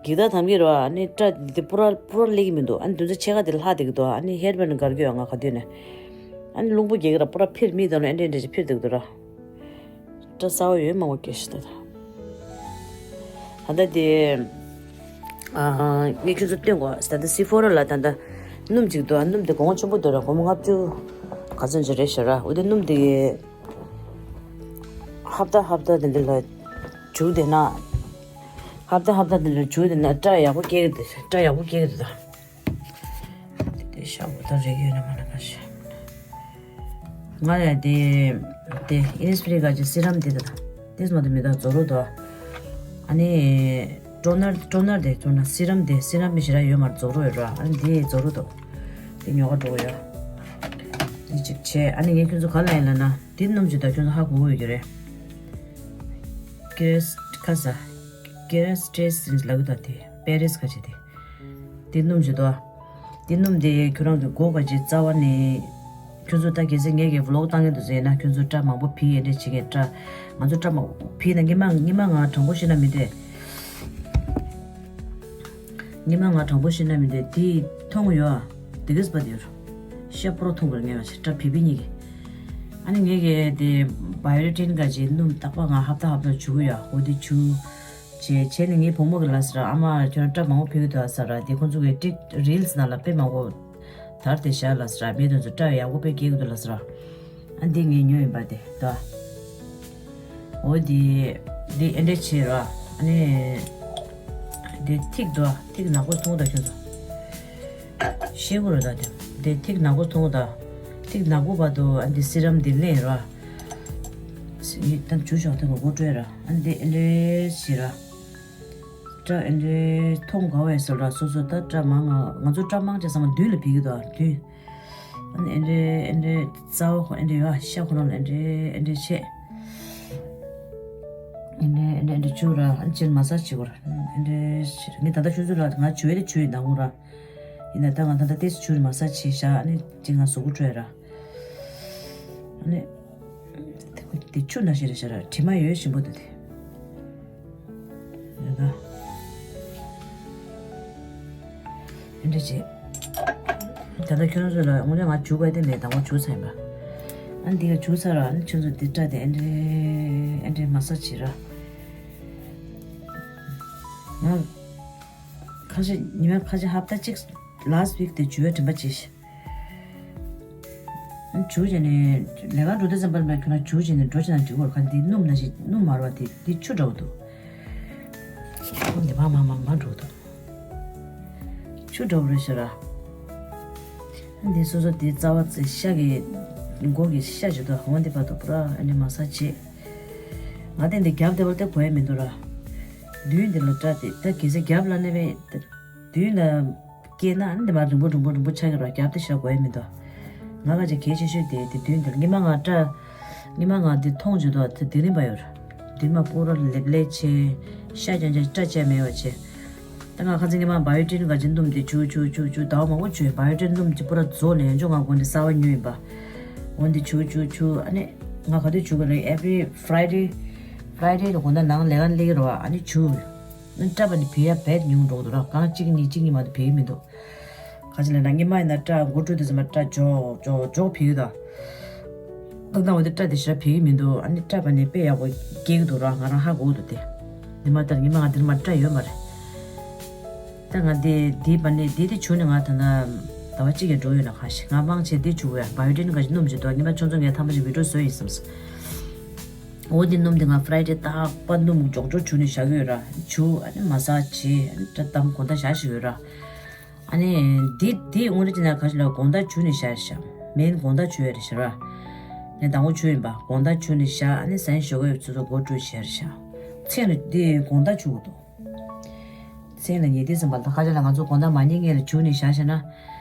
འགྱིག་ཐག་དམ་གྱི་རོ། ཨ་ནི་སྐྲ་འདི་པུ་ར་པུ་ར་སླེབས་ཀྱི་མི་འདུག་ཨ་ནི་དུས་ཚོད་ཕྱེད་ཀ་དེ་ལྷག་བསྡད་ཀྱི་འདུག་ཨ་ནི་ཧེར་བན་གར་གྱི་ཡོད་ང་ག་དུས་ནས། ཨ་ནི་རླུང་བུ་རྒྱག་གི་ར་པུ་ར་ཕིར་མི་དང་ལ་ཨེ་འདྲ་འདྲ་ཞིག་ཕིར་བསྡད་ཀྱི་འདུག་ར། སྐྲ་གསར་བ་ཡོད་མང་པོ་སྐྱེ་ཤི་ད་ད། ད་ལྟ་དེ། ཨ་ངས་ཁྱོད་ཚོ་སྟོན་གོ་ད་ལྟ་སི་ཧྥོ་ར་ལ་ད་ལྟ་སྣུམ་ཅིག་འདུག་ཨ་སྣུམ་དེ་གོང་ཆེན་པོ་འདུག་ར། སྒོར་མོ་ལྔ་བཅུ་ག་ཚོད་ཅིག་རེད་ཤག་ར། འོ་དེ་སྣུམ་དེ་ཧབ་ཏ་ཧབ་ཏ་དེ་འདྲ་ལ་བྱུགས་བསྡད་ན། ཧབ་ཏ་ཧབ་ཏ་དེ་ལ་བྱུགས་བསྡད་ན་སྐྲ་ཡག་པོ་སྐྱེ་གི་འདུག་སྐྲ་ཡག་པོ་སྐྱེ་གི་འདུག་ད། དེ་ཤ་བོ་ད་རེག་ཡོད་ན་མ་ན་ཁ་ཤས། ང་ལ་དེ་དེ་ཨིན་སི་ཕི་རི་ག་ཅི་སི་རམ་དེ་ད་དེ་མ་དེ་མི་ད་རྫོགས་རོ་དོ། ཨ་ནི་ཊོ་ནར་ཊོ་ནར་དེ་ཊོ་ནར་སི་རམ་དེ་སི་རམ་མི་ཞེ་ར་ཡོད་མ་རྫོགས་རོ་ཡོད་ར། ཨ་ནི་དེ་རྫོགས་རོ་དོ། དེ་ཉོ་ག་འགྲོ་གི་ཡོད། དེ་ཅིག་བྱས། ཨ་ནི་ངས་ཁྱོད་ཚོ་ག་ལ་ཡིན་ལ་ན་དེ་སྣུམ་ཅིག་ད་ཁྱོད་ཚོ་ཧ་གོ་གི་ཡོད་ཀྱི་རེད། ཀེ་རེ་སི་ཁ་ས་ཀེ་རེ་སི་ཏྲེ་སི་ལབ་གི་ད་དེ་པེ་རེ་སི་ག་ཅི་དེ། དེ་སྣུམ་ཞིག་འདུག་དེ་སྣུམ་དེ་ཁྱོད་རང་གི་མགོ་ག་ཅི་རྩ་བ་ནས། ཁྱོད་ཚོ་ད་གལ་སྲིད་ངས་ཀྱི་ཝི་ལོག་བཏང་གི་འདུག་ཟེར་ན་ཁྱོད་ཚོ་སྐྲ་མང་པོ་ཕི་ཡས་འདྲ་བྱེད་མཁན་སྐྲ། ང་ཚོ་སྐྲ་མང་པོ་ཕི་ན་ཉི་མ་ཉི་མ་ང་དྲང་པོ་བཤད་ན་མི་འདོད། ཉི་མ་ང་དྲང་པོ་བཤད་ན་མི་འདོད་དེ་མཐོང་ཡོད་ཨ། དེ་གིས་པ་དེ་ཡོད། ཤ་པོ་རོ་མཐོང་གི་རེད་ངས་ང་ཅི་སྐྲ་ཕི་ཕི་གཉིས་ཀྱི། ཨ་ནི་ངས་ཀྱི་དེ་བ་ཡོ་ཊིན་ག་ཅི་སྣུམ་རྟག་པ་ང་ཧབ་ཏ་ཧབ་ཏ་བྱུག་ཡོད་ཨ། འོ་དེ་བྱུག་བྱས་བྱས་ནས་ངའི་བུ་མོ་གི་ལ་ཟེར། ཨ་མ་ཁྱོད་རང་སྐྲ་མང་པོ་ཕུད་ཀྱི་འདུག་ཨ་ཟེར། དེ་ཁོང་ཚོ་གི་ཊིག་རིལ་སི་ནང་ལ་དཔེ་མང་པོ་དར་ཏེ་བཞག་ལ་ཟེར། མི་དེ་ཚོ་སྐྲ་ཡག་པོ་དཔེ་སྐྱེ་གི་འདུག་ལ་ཟེར། ཨ་འདི་ངས་ཉོས་ཡིན་པ་དེ་ད། འོ་དེ་དེ་ཨེ་འདྲས་བྱས་ར། ཨ་ནི་དེ་ཐིག་འདུག་ཨ། ཐིག་ནག་པོ་མཐོང་ད་ཁྱོད་ཚོ། ཤེས་དགོས་རེད་ད་དེ། དེ་ཐིག་ནག་པོ་མཐོང་ད། ཐིག་ནག་པོ་བར་དུ་ཨ་འདི་སི་རམ་འདི་ལེན་ར། ཡིད་དམ་ཆུ་ཞོག་ཐེངས་མགོ་བཀྲོལ་ར། ཨ་འདི་ཨེ་འདྲས་བྱས་ར། སྐྲ་ཨེ་འདྲས་མཐོང་དགའ་བས་ཟེར་ར། སོ་སོ་ད་སྐྲ་མང་ང་ང་ཚོ་སྐྲ་མང་ཆེ་ཚང་མ་མདུན་ལ་ཕིག་གི་འདུག་ཨ་མདུན། ཨ་ནི་ཨེ་འདྲས་ཨེ་འདྲས་རྩ་བ་ཁོ་ཨེ་འདྲས་ཡོད་ཨ། ཤ་ཁོ་རང་ལ་ཨེ་འདྲས་ཨེ་འདྲས་བྱས། ཨེ་འདྲས་ཨེ་འདྲས་ཨེ་འདྲས་བྱུག་ར། ཨ་ནི་ཅིར་མ་སཱ་ཇི་བྱེད་དགོས་ར། ཨེ་འདྲས་བྱས་ར། ངས་ད་ལྟ་ཁྱོད་ཚོ་ལ་ང་བྱུག་ཡས་དེ་བྱུག་ཡིན་ད་ངོ་ར། ཡིན་ན་ད་ང་ད་ལྟ་ཏེས་ཆུ་རི་མ་ས་ཆེ་ཤ་ཨ་ནི་ཅི་ང་གཟུགས་པོ་བཀྲུས་ར། ཨ་ནི་དེ་ཆུ་ན་ཤི་རེ་ཤ་ར་དྲི་མ་ཡོད་ཞིམ་པོ་འདུག་དེ། ཡོད་ད། ཨེ་འདྲ་བྱེད། ད་ལྟ་ཁྱོད་ཚོ་ལ་དངོས་གནས་ང་བྱུག་པ་དེ་མེད་དང་པོ་བྱུག་ཚར་ཡིན་པ། ཨ་ནི་འདི་ག་བྱུག་ཚར་ར། ཨ་ནི་ཁྱོད་ཚོ་འདི་སྐྲ་དེ་ཨེ་འདྲ་ཨེ་འདྲ་མ་ས་བྱེད་ར། ང་ཁ་ཤས་ཉི་མ་ཁ་ཤས་ཧབ་ཏ་གཅིག last week དེ་བྱུག་ཡ་དྲན་པ་བྱེད་ཤག་བྱུག་བྱས་ནས་ལས་ཀ་འགྲོ་དུས་ཙམ་པར་མེད་ཁྱོད་རང་བྱུག་བྱས་ནས་འགྲོ་བྱས་ན་འགྲིག་གོ། ཁ་འདི་སྣུམ་ན་ཞིག་སྣུམ་མར་བ་དེ་འདི་ཆུ་འདྲ་བོ་འདུག་འདི་མ་མ་མ་མ་འགྲོ་འདུག་ཆུ་འདྲ་བོ་རེད་ཤག་ར། འདི་སོ་སོ་དེ་རྩ་བ་ཤ་གི་མགོ་གི་ཤ་ཞིག་འདུག་འོ་འདི་བར་དུ་པུ་ར་ཨ་ནི་མ་ས་བྱེད། ང་དེ་འདི་རྒྱབ་དེ་བར་དེ་གོ་ཡ་མི་འདུག་ར། མདུན་འདི་ལ་སྐྲ་དེ་ད་གལ་སྲིད་རྒྱབ་ལ་ནི་བས་མདུན་ལ་སྐྱེས་ན་འདི་མ་རིང་པོ་རིང་པོ་རིང་པོ་ཆགས་ཀྱི་ར། རྒྱབ་དེ་ཤ་གོ་ཡ་མི་འདུག་ང་ག་ཅིག་གལ་ཆེ་ཤོས་དེ་དེ་མདུན་འདི་ལ་ཉི་མ་ང་སྐྲ་ཉི་མ་ང་འདི་མཐོང་བྱེད་དུ་དེ་དེ་རིང་པ་ཡོད་ར། མདུན་མ་པུ་ར་ལེབ་ལེབ་བྱས་ཤ་རྐྱང་རྐྱང་སྐྲ་བཅད་མེད་པ་བྱས། ད་ང་ཁ་སང་ཉི་མ་བ་ཡོ་ཊིན་ག་ཅིག་སྣུམ་དེ་བྱུག་བྱུག་བྱུག་བྱུག་ཟླ་བ་མང་པོ་བྱུག་བ་ཡོ་ཊིན་སྣུམ་གྱི་པུ་ར་རྫོགས་ནས་ཡང་ཅུང་ང་དགོན་དེ་གསར་བ་ཉོས་ཡིན་པ། འོན་ཏེ་བྱུག་བྱུག་བྱུག་ཨ་ནི་ང་ག་དུས་བྱུག་གི་རེད། every Friday Friday ལ་དགོན་དེ་ནང་ལས་ཀ་ལས་ཀྱི་རེད་བ། ཨ་ནི་བྱུག་ཨ་ནི་སྐྲ་པ་ནི་བེ་ཡ་བེད་ཉུང་འགྲོ་གི་འདུག་ར། གང་གཅིག་གཉིས་གཅིག་གཉིས་མ་གཏོགས་བེ་གི་མི་འདུག་ག་ཅི་ལབ་ན་སྔོན་མ་ཡིན་ན་སྐྲ་མགོ་བཀྲུས་དུས་ཙམ་པ་སྐྲ་འཇོག་འཇོག་འཇོག་བེ་གི་འདུག་ད་ལྟ་འོ་དེ་སྐྲ་དེ་ཞེ་དྲག་བེ་གི་མི་འདུག་ཨ་ནི་སྐྲ་པ་ནི་དཔེ་ཡག་པོ་སྐྱེ་གི་འདུག་ར། ང་རང་ཧ་གོ་གི་འདུག་དེ་ཉི་མ་ལྟར་ཉི་མ་ང་འདིར་མ་སྐྲ་ཡོད་མ་རེད། ད་ང་འདི་འདི་པ་ནི་འདི་དེ་བྱུག་ནས་ང་ད་ལྟ་ཟླ་བ་གཅིག་གི་འགྲོ་ཡོད་ན་གང་ཞིག་ང་མང་ཆེ་འདི་བྱུག་གི་ཡ། བ་ཡོ་ཊིན་ག་ཅིག་སྣུམ་ཅིག་འདུག་ཉི་མ་ཆུང་ཆུང་ངས་ཐམ་པ་ཞིག་བི་ཌིའོ་བཟོས་ཡིན་བསམས། འོ་འདི་སྣུམ་འདི་ང་Friday རྟག་པ་སྣུམ་མགྱོགས་མགྱོགས་བྱུག་ནས་བཞག་གི་ཡོད་ར། བྱུག་ཨ་ནི་མ་སཱ་ཇི་བྱས་ཨ་ནི་སྐྲ་དམ་དགོང་དག་བཞག་བཞིན་ཡོད་ར། ཨ་ནི་འདི་འདི་དངོས་གནས་བྱས་ན་ག་ཅི་ལ་དགོང་དག་བྱུག་ནས་བཞག་ཤག་མེན་དགོང་དག་བྱུག་ཡ་རེད་ཤག་ར། ངས་དང་པོ་བྱུག་ཡིན་པ། དགོང་དག་བྱུག་ནས་བཞག་ཨ་ནི་གཟའ་ཉི་མ་ཞོགས་ཀས་སོ་སོ་མགོ་བཀྲུས་བྱས་རེད་ཤག་མཚན་ལ་འདི་དགོང་དག་བྱུག་དགོས་འདུག་མཚན་ལ་ཉལ་དུས་ཙམ་པ་ལ་ཁ་ཆ་ལ་ང་ཚོ་དགོང་དག་མ་ཉལ་སྔོན་ལ་བྱུག་ནས་བཞག་བྱས་ན།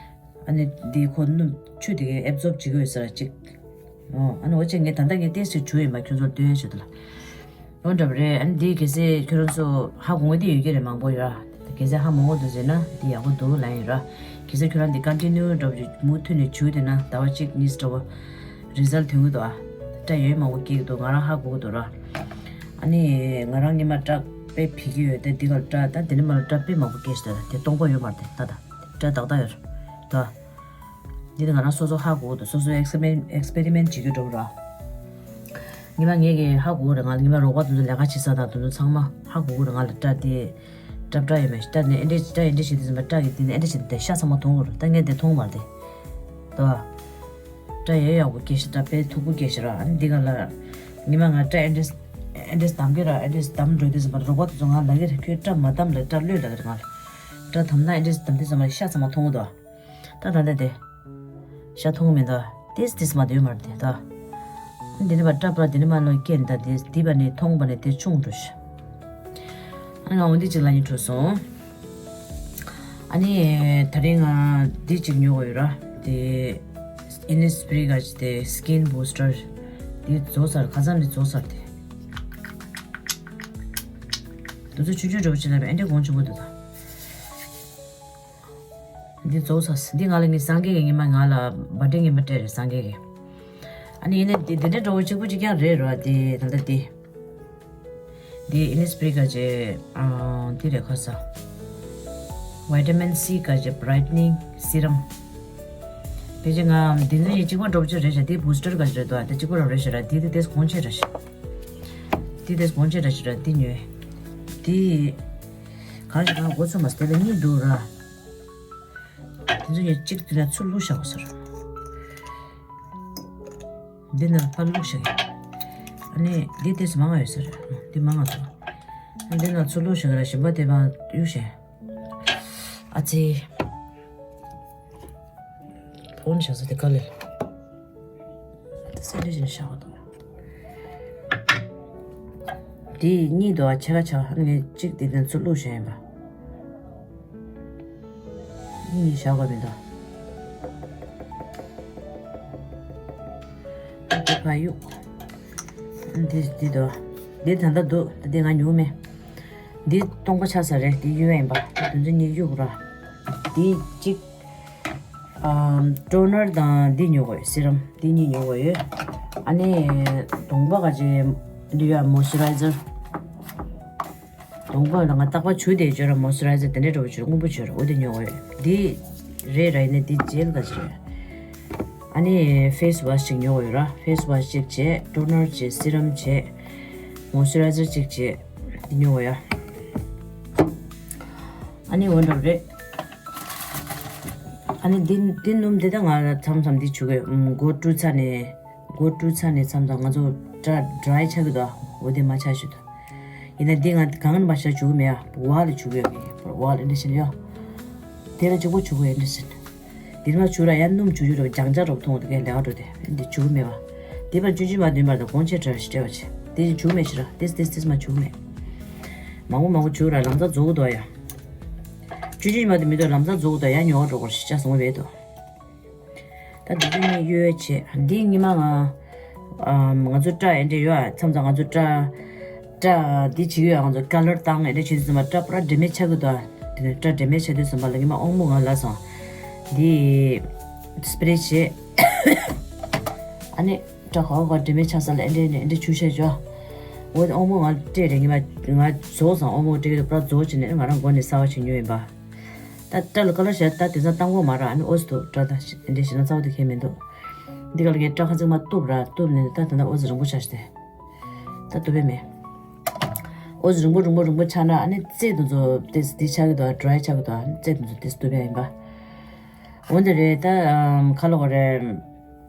ཨ་ནི་འདི་ཁོ་སྣུམ་ཆུ་དེ་གའི་ཨེབ་ཛོབ་བྱེད་ཀྱི་ཡོད་ཟེར་གཅིག་ཨོ། ཨ་ནི་འོ་ཅེ་ངས་ད་ལྟ་ངས་ཏེས་ཅིག་བྱུག་ཡིན་པ་ཁྱོད་ཚོར་སྟོན་ཡ་ཆེད་དུ་ལ། འོ་འདྲ་པ་རེད། ཨ་ནི་འདི་གལ་སྲིད་ཁྱོད་རང་ཚོ་ཧ་གོ་གི་འདི་ཡོད་ཀྱི་རེད། མང་པོ་ཡོད་ར། གལ་སྲིད་ཧ་མ་གོ་འདུག་ཟེར་ན་འདི་ཡག་པོ་འདུག་ལབ་ཡིན་ར། གལ་སྲིད་ཁྱོད་རང་འདི་ཀོན་ཊི་ནིའུ་འདྲ་པོ་ཅིག་མུ་མཐུད་ནས་བྱུག་བསྡད་ན་ཟླ་བ་གཅིག་གཉིས་འདྲ་པོ་རི་ཛལ་ཐོན་གི་འདུག་ཨ། སྐྲ་ཡོད་མང་པོ་སྐྱེ་གི་འདུག་ང་རང་ཧ་གོ་གི་འདུག་ར། ཨ་ནི་ང་རང་ཉི་མ་སྐྲ་དཔེ་བྱེད་ཀྱི་ཡོད་དེ། འདི་ག་ལ་སྐྲ་ད་འདི་ནས་མ་ལ་སྐྲ་དཔེ་མང་པོ་སྐྱེ་ཤི་ད། དེ་སྟོང་པ་ཡོད་མ་རེད་དེ་ད། ད་སྐྲ་ཏག་ཏག་ཡོད་ར་ད། འདི་ནི་ང་རང་སོ་སོ་ཧ་གོ་གི་འདུག་སོ་སོ་ཨེགས་པེ་རི་ཨེགས་པེ་རི་མེན་ཊི་བྱེད་རྒྱུ་འགྲོ་གི་ར། ཉི་མ་ངས་ཀྱི་ཧ་གོ་གི་རེད། ང་ལ་ཉི་མ་རོགས་པ་དེ་ཚོ་ལས་ཀ་བྱེད་ས་དང་དེ་ཚོ་ཚང་མ་ཧ་གོ་གི་རེད། ང་ལ་སྐྲ་དེ་སྐྲ་སྐྲ་ཡོད་མེད་སྐྲ་ནི་ཨེ་འདྲས་སྐྲ་ཨེ་འདྲས་བྱེད་དུས་ཙམ་པ་སྐྲ་གི་དེ་ནི་ཨེ་འདྲས་བྱེད་དུས་དེ་ཤ་ཚང་མ་མཐོང་གི་རེད། ད་ངས་དེ་མཐོང་མ་རེད་དེ། ད་སྐྲ་ཡག་ཡག་པོ་སྐྱེ་ཤི་ད། དཔེ་མཐུག་པོ་སྐྱེ་ཤི་ར། ཨ་ནི་འདི་ག་ལ་ཉི་མ་ང་སྐྲ་ཨེ་འདྲས་ཨེ་འདྲས་བསྡམ་གི་ར། ཨེ་འདྲས་བསྡམ་འགྲོ་དུས་ཙམ་པ་རོགས་པ་དེ་ཚོ་ང་ལ་ལབ་ཀྱི་རེད། ཁྱོད་སྐྲ་མ་བསྡམ་ལ་སྐྲ་གློད་ལབ་ཀྱི་རེད། ང་ལ་སྐྲ་བསྡམ་ན་ཨེ་འདྲས་བསྡམ་དུས་ཙམ་པ་ཤ་ཚང་མ་མཐོང་གི་འདུག་ད་ད་ལྟ་དེ་ཤ་མཐོང་མི་འདུག་ཏིས་ཏིས་མ་དེ་ཡོད་མ་རེད་དེ་ད། འདི་ནི་པ་སྐྲ་པ་འདི་ནི་མ་ལོ་སྐྱེས་ད་དེ་འདི་པ་ནི་མཐོང་པ་ནི་དེ་ཆུང་འགྲོ་ཤི། ཨ་ང་འོ་འདི་གཅིག་ལ་ཉི་གྲུ་སོང་། ཨ་ནི་ད་རིང་ང་འདི་གཅིག་ཉོ་གི་ཡོད་ར། དེ་ཨི་ནི་སི་པི་རི་ག་ཅི་དེ་སི་ཀིན་བུ་སི་ཊར་དེ་རྫོགས་ཚར། ཁ་སང་ནི་རྫོགས་ཚར་དེ། དུ་ཚོད་ཆུང་ཆུང་འགྲོ་བ་ཅི་ལ་ཨེ་འདྲ་གོང་ཆུང་པོ་འདུག་ད། འདི་རྫོགས་ཚར། འདི་ང་ལ་ངའི་སངས་རྒྱས་ཀྱི་ཉི་མ་ང་ལ་བར་ཐི་ཌེ་ཉི་མ་སྤྲད་རེད་སངས་རྒྱས་ཀྱི། ཨ་ནི་ཡིན་ན་འདི་འདི་འདྲ་འགྲོ་བ་གཅིག་པུ་གཅིག་རྐྱང་རེད་རོ། འདི་ད་ལྟ་འདི། འདི་ཨི་ནི་སི་པི་རི་ག་ཅེ་ཨ་འདི་རེད་ཁ་ས། ཝི་ཊ་མིན་སི་ག་ཅེ་བྷ་རའི་ཊི་ནིང་སི་རམ། ཕལ་ཆེར་ང་འདི་ཚོ་ཡིན་གཅིག་པ་འགྲོ་བ་གཅིག་རེད་ཤག་འདི་བུ་སི་ཊར་ག་ཅེ་རེད་དོ། འདི་གཅིག་པ་རང་རེད་ཤག་ར། འདི་དེ་དེས་གོང་ཆེ་ར་ཤག་འདི་དེས་གོང་ཆེ་ར་ཤག་ར། འདི་ཉོས། འདི། གང་ཞིག་གང་མགོ་ཚོད་མ་སྟེ་ལ་གཉིས་འདུག་ར། དེ་ཚོ་ཡང་གཅིག་དེ་ལ་ཚུར་བླུགས་བཞག་པ་ཟེར། འདི་ན་ཕར་བླུགས་བཞག་གི། ཨ་ནི་འདི་དེ་ཚོ་མང་ང་ཡོད་ཟེར། འདི་མང་ང་ཚོ། འདི་ན་ཚུར་བླུགས་བཞག་གི་ར། ཞིམ་པ་དེ་མ་གཡུག་བཞག་ཨ་ཙི། ཕོན་བཞག་ས་དེ་ག་ལེ། ད་སེ་འདྲ་ཞིག་བཞག་པ་དང་། དེ་གཉིས་དོ་ཨ་ཆ་ག་ཆ་ག་ངས་གཅིག་དེ་དང་ཚུར་བླུགས་བཞག་ཡིན་པ། གཉིས་གཉིས་བཞག་དགོས་མི་འདུག་ཨ་དེ་ཕ་གཡུག་འདི་འདི་དོ། འདི་ད་ལྟ་འདུག་ད་འདི་ང་ཉུག་མེད། འདི་སྟོང་པ་ཆགས་ས་རེད། འདི་གཡུག་ཡིན་པ། ད་དོན་ཚོད་གཉིས་གཡུག་ར། འདི་གཅིག་ཨམ། ཊོ་ནར་དང་འདི་ཉོ་དགོས་ཡོད། སི་རམ་འདི་གཉིས་ཉོ་དགོས་ཡོད། ཨ་ནི་གདོང་པ་ག་ཅེ་འདི་ཡ་མོ་སི་ཅར་རའི་ཛར། གདོང་པ་ལ་ང་རྟག་པར་བྱུག་དེ་བྱོས་ར། མོ་སི་ཅར་རའི་ཛར་དེ་འདྲའི་འདྲ་པོ་བྱོས་ར། སྔོན་པོ་བྱོས་ར། འོ་དེ་ཉོ་དགོས་ཡོད། འདི་རེད་ར། ཡིན་ནའི་འདི་ཇེལ་ག་ཅེ་རེད། ཨ་ནི་ཕེ་སི་ཝ་ཤི་ཅིག་ཉོ་དགོས་ཡོད་ར། ཕེ་སི་ཝ་ཤི་ཅིག་བྱས། ཊོ་ནར་བྱས། སི་རམ་བྱས། མོ་སི་ཅར་རའི་ཛར་ཅིག་བྱས། འདི་ཉོ་དགོས་ཡ། ཨ་ནི་འོ་འདྲ་རེད། ཨ་ནི་འདི་འདི་སྣུམ་འདི་ད་ང་མཚམས་མཚམས་འདི་བྱུག་གི། ཨུམ། མགོ་བཀྲུས་ཚར་ནས། མགོ་བཀྲུས་ཚར་ནས་མཚམས་མཚམས་ང་ཚོ་སྐྲ་ཌ་རའི་ཆགས་ཀྱི་འདུག་འོ་དེ་མ་ཆགས་ཤིག་འདུག་ཡིན་ན་འདི་ང་གང་ནས་མ་ཆགས་བྱུག་གི་མེད་ཨ། ཝལ་ལ་བྱུག་གི་ཡོད་གི། ཝལ་ཨེ་འདྲ་ཞིག་ཡོད། དེ་ལ་གཅིག་པོ་བྱུག་གི་ཨེ་འདྲ་ཞིག་འདི་མ་བྱུག་ར་ཡང་སྣུམ་བྱུག་བྱུག་ར་རྒྱང་ལྕག་རོབ་མཐོང་འདུག་གས་ལས་ཀ་འགྲོ་དེ། འདི་བྱུག་གི་མེད་པ། འདི་པར་ཆུང་ཆུང་མ་འདོན་པར་དང་གོང་ཆེ་དྲག་ཞིག་སྤྲད་པ་བྱེད། འདི་བྱུག་མེད་ཤི་ར། ཏིས་ཏིས་ཏིས་མ་བྱུག་མེད། མང་པོ་མང་པོ་བྱུག་ར་ལམ་སང་རྫོགས་འདུག་ཡ། ཆུང་ཆུང་མ་དེ་མི་འདུག་ལམ་སང་རྫོགས་འདུག་ཡ། ཉོ་བ་འགྲོ་དགོས་ཤི་ཆ་སོང་བས་འདུག་ད་འདི་ཚོ་གཉིས་གཡོལ་བྱེད། འདི་ཉི་མ་ང་། ཨམ། ང་ཚོ་སྐྲ་ཨེ་འདྲ་ཡོད་ཨ། མཚམས་མཚམས་ང་ཚོ་སྐྲ། སྐྲ་འདི་བྱེད་ཀྱི་ཡོད་ཨ། ང་ཚོ་ཀ་ལར་བཏང་ཨེ་འདྲ་བྱེད་དུས་ཙམ་པ་སྐྲ་པུ་ར་འབྲེལ་མེད་ཆགས་ཀྱི་འདུག་ཨ། དེ་ནས་སྐྲ་འབྲེལ་མེད་ཆགས་དུས་ཙམ་པ་ལ་ཉི་མ་དབང་མོ་ང་ལབ་སོང་། འདི་སི་པི་རེ་བྱེད། ཨ་ནི་སྐྲ་ག་བ་ག་བ་འབྲེལ་མེད་ཆགས་ས་ལ་ཨེ་འདྲ་ཨེ་འདྲ་བྱུག་བྱས་ཅོ། འོ་དབང་མོ་ང་སྤྲད་རེད། ཉི་མ་ང་རྫོགས་སོང་། དབང་མོ་སྤྲད་ཀྱི་འདུག་པུ་ར་རྫོགས་བྱས་ནས་ང་རང་མགོ་ནས་གསར་པ་ཞིག་ཉོས་ཡིན་པ། ད་སྐྲ་ལ་ཀ་ལར་བྱས་ད་དེང་སང་བཏང་གི་མ་རེད། ཨ་ནི་ཨོ་ཙི་འདུག་སྐྲ་ད་ཞི་འདྲ་ཞིག་ན་རྩ་བ་དེ་ཁྱད་མི་འདུག་འདི་ག་ལ་ངས་སྐྲ་ཁ་ཚིག་མ་གཏུབ་ར། གཏུབ་ནས་ད་ད་ལྟ་ཨོ་ཙི་རིང་པོ་ཆགས་ཤི་དེ། ད་གཏུབ་པས་མེད། ཨོ་ཙི་རིང་པོ་རིང་པོ་རིང་པོ་ཆགས་ན་ཨ་ནི་རྩེ་དེ་ཚོ་ཏིས་འདི་ཆགས་ཀྱི་འདུག་ཌ་རའི་ཆགས་ཀྱི་འདུག་ཨ་ནི་རྩེ་དེ་ཚོ་ཏིས་གཏུབ་ཡ་ཡིན་པ། འོན་ཏེ་རེད་ད། ཨམ། ཁ་ལོ་ག་རེད།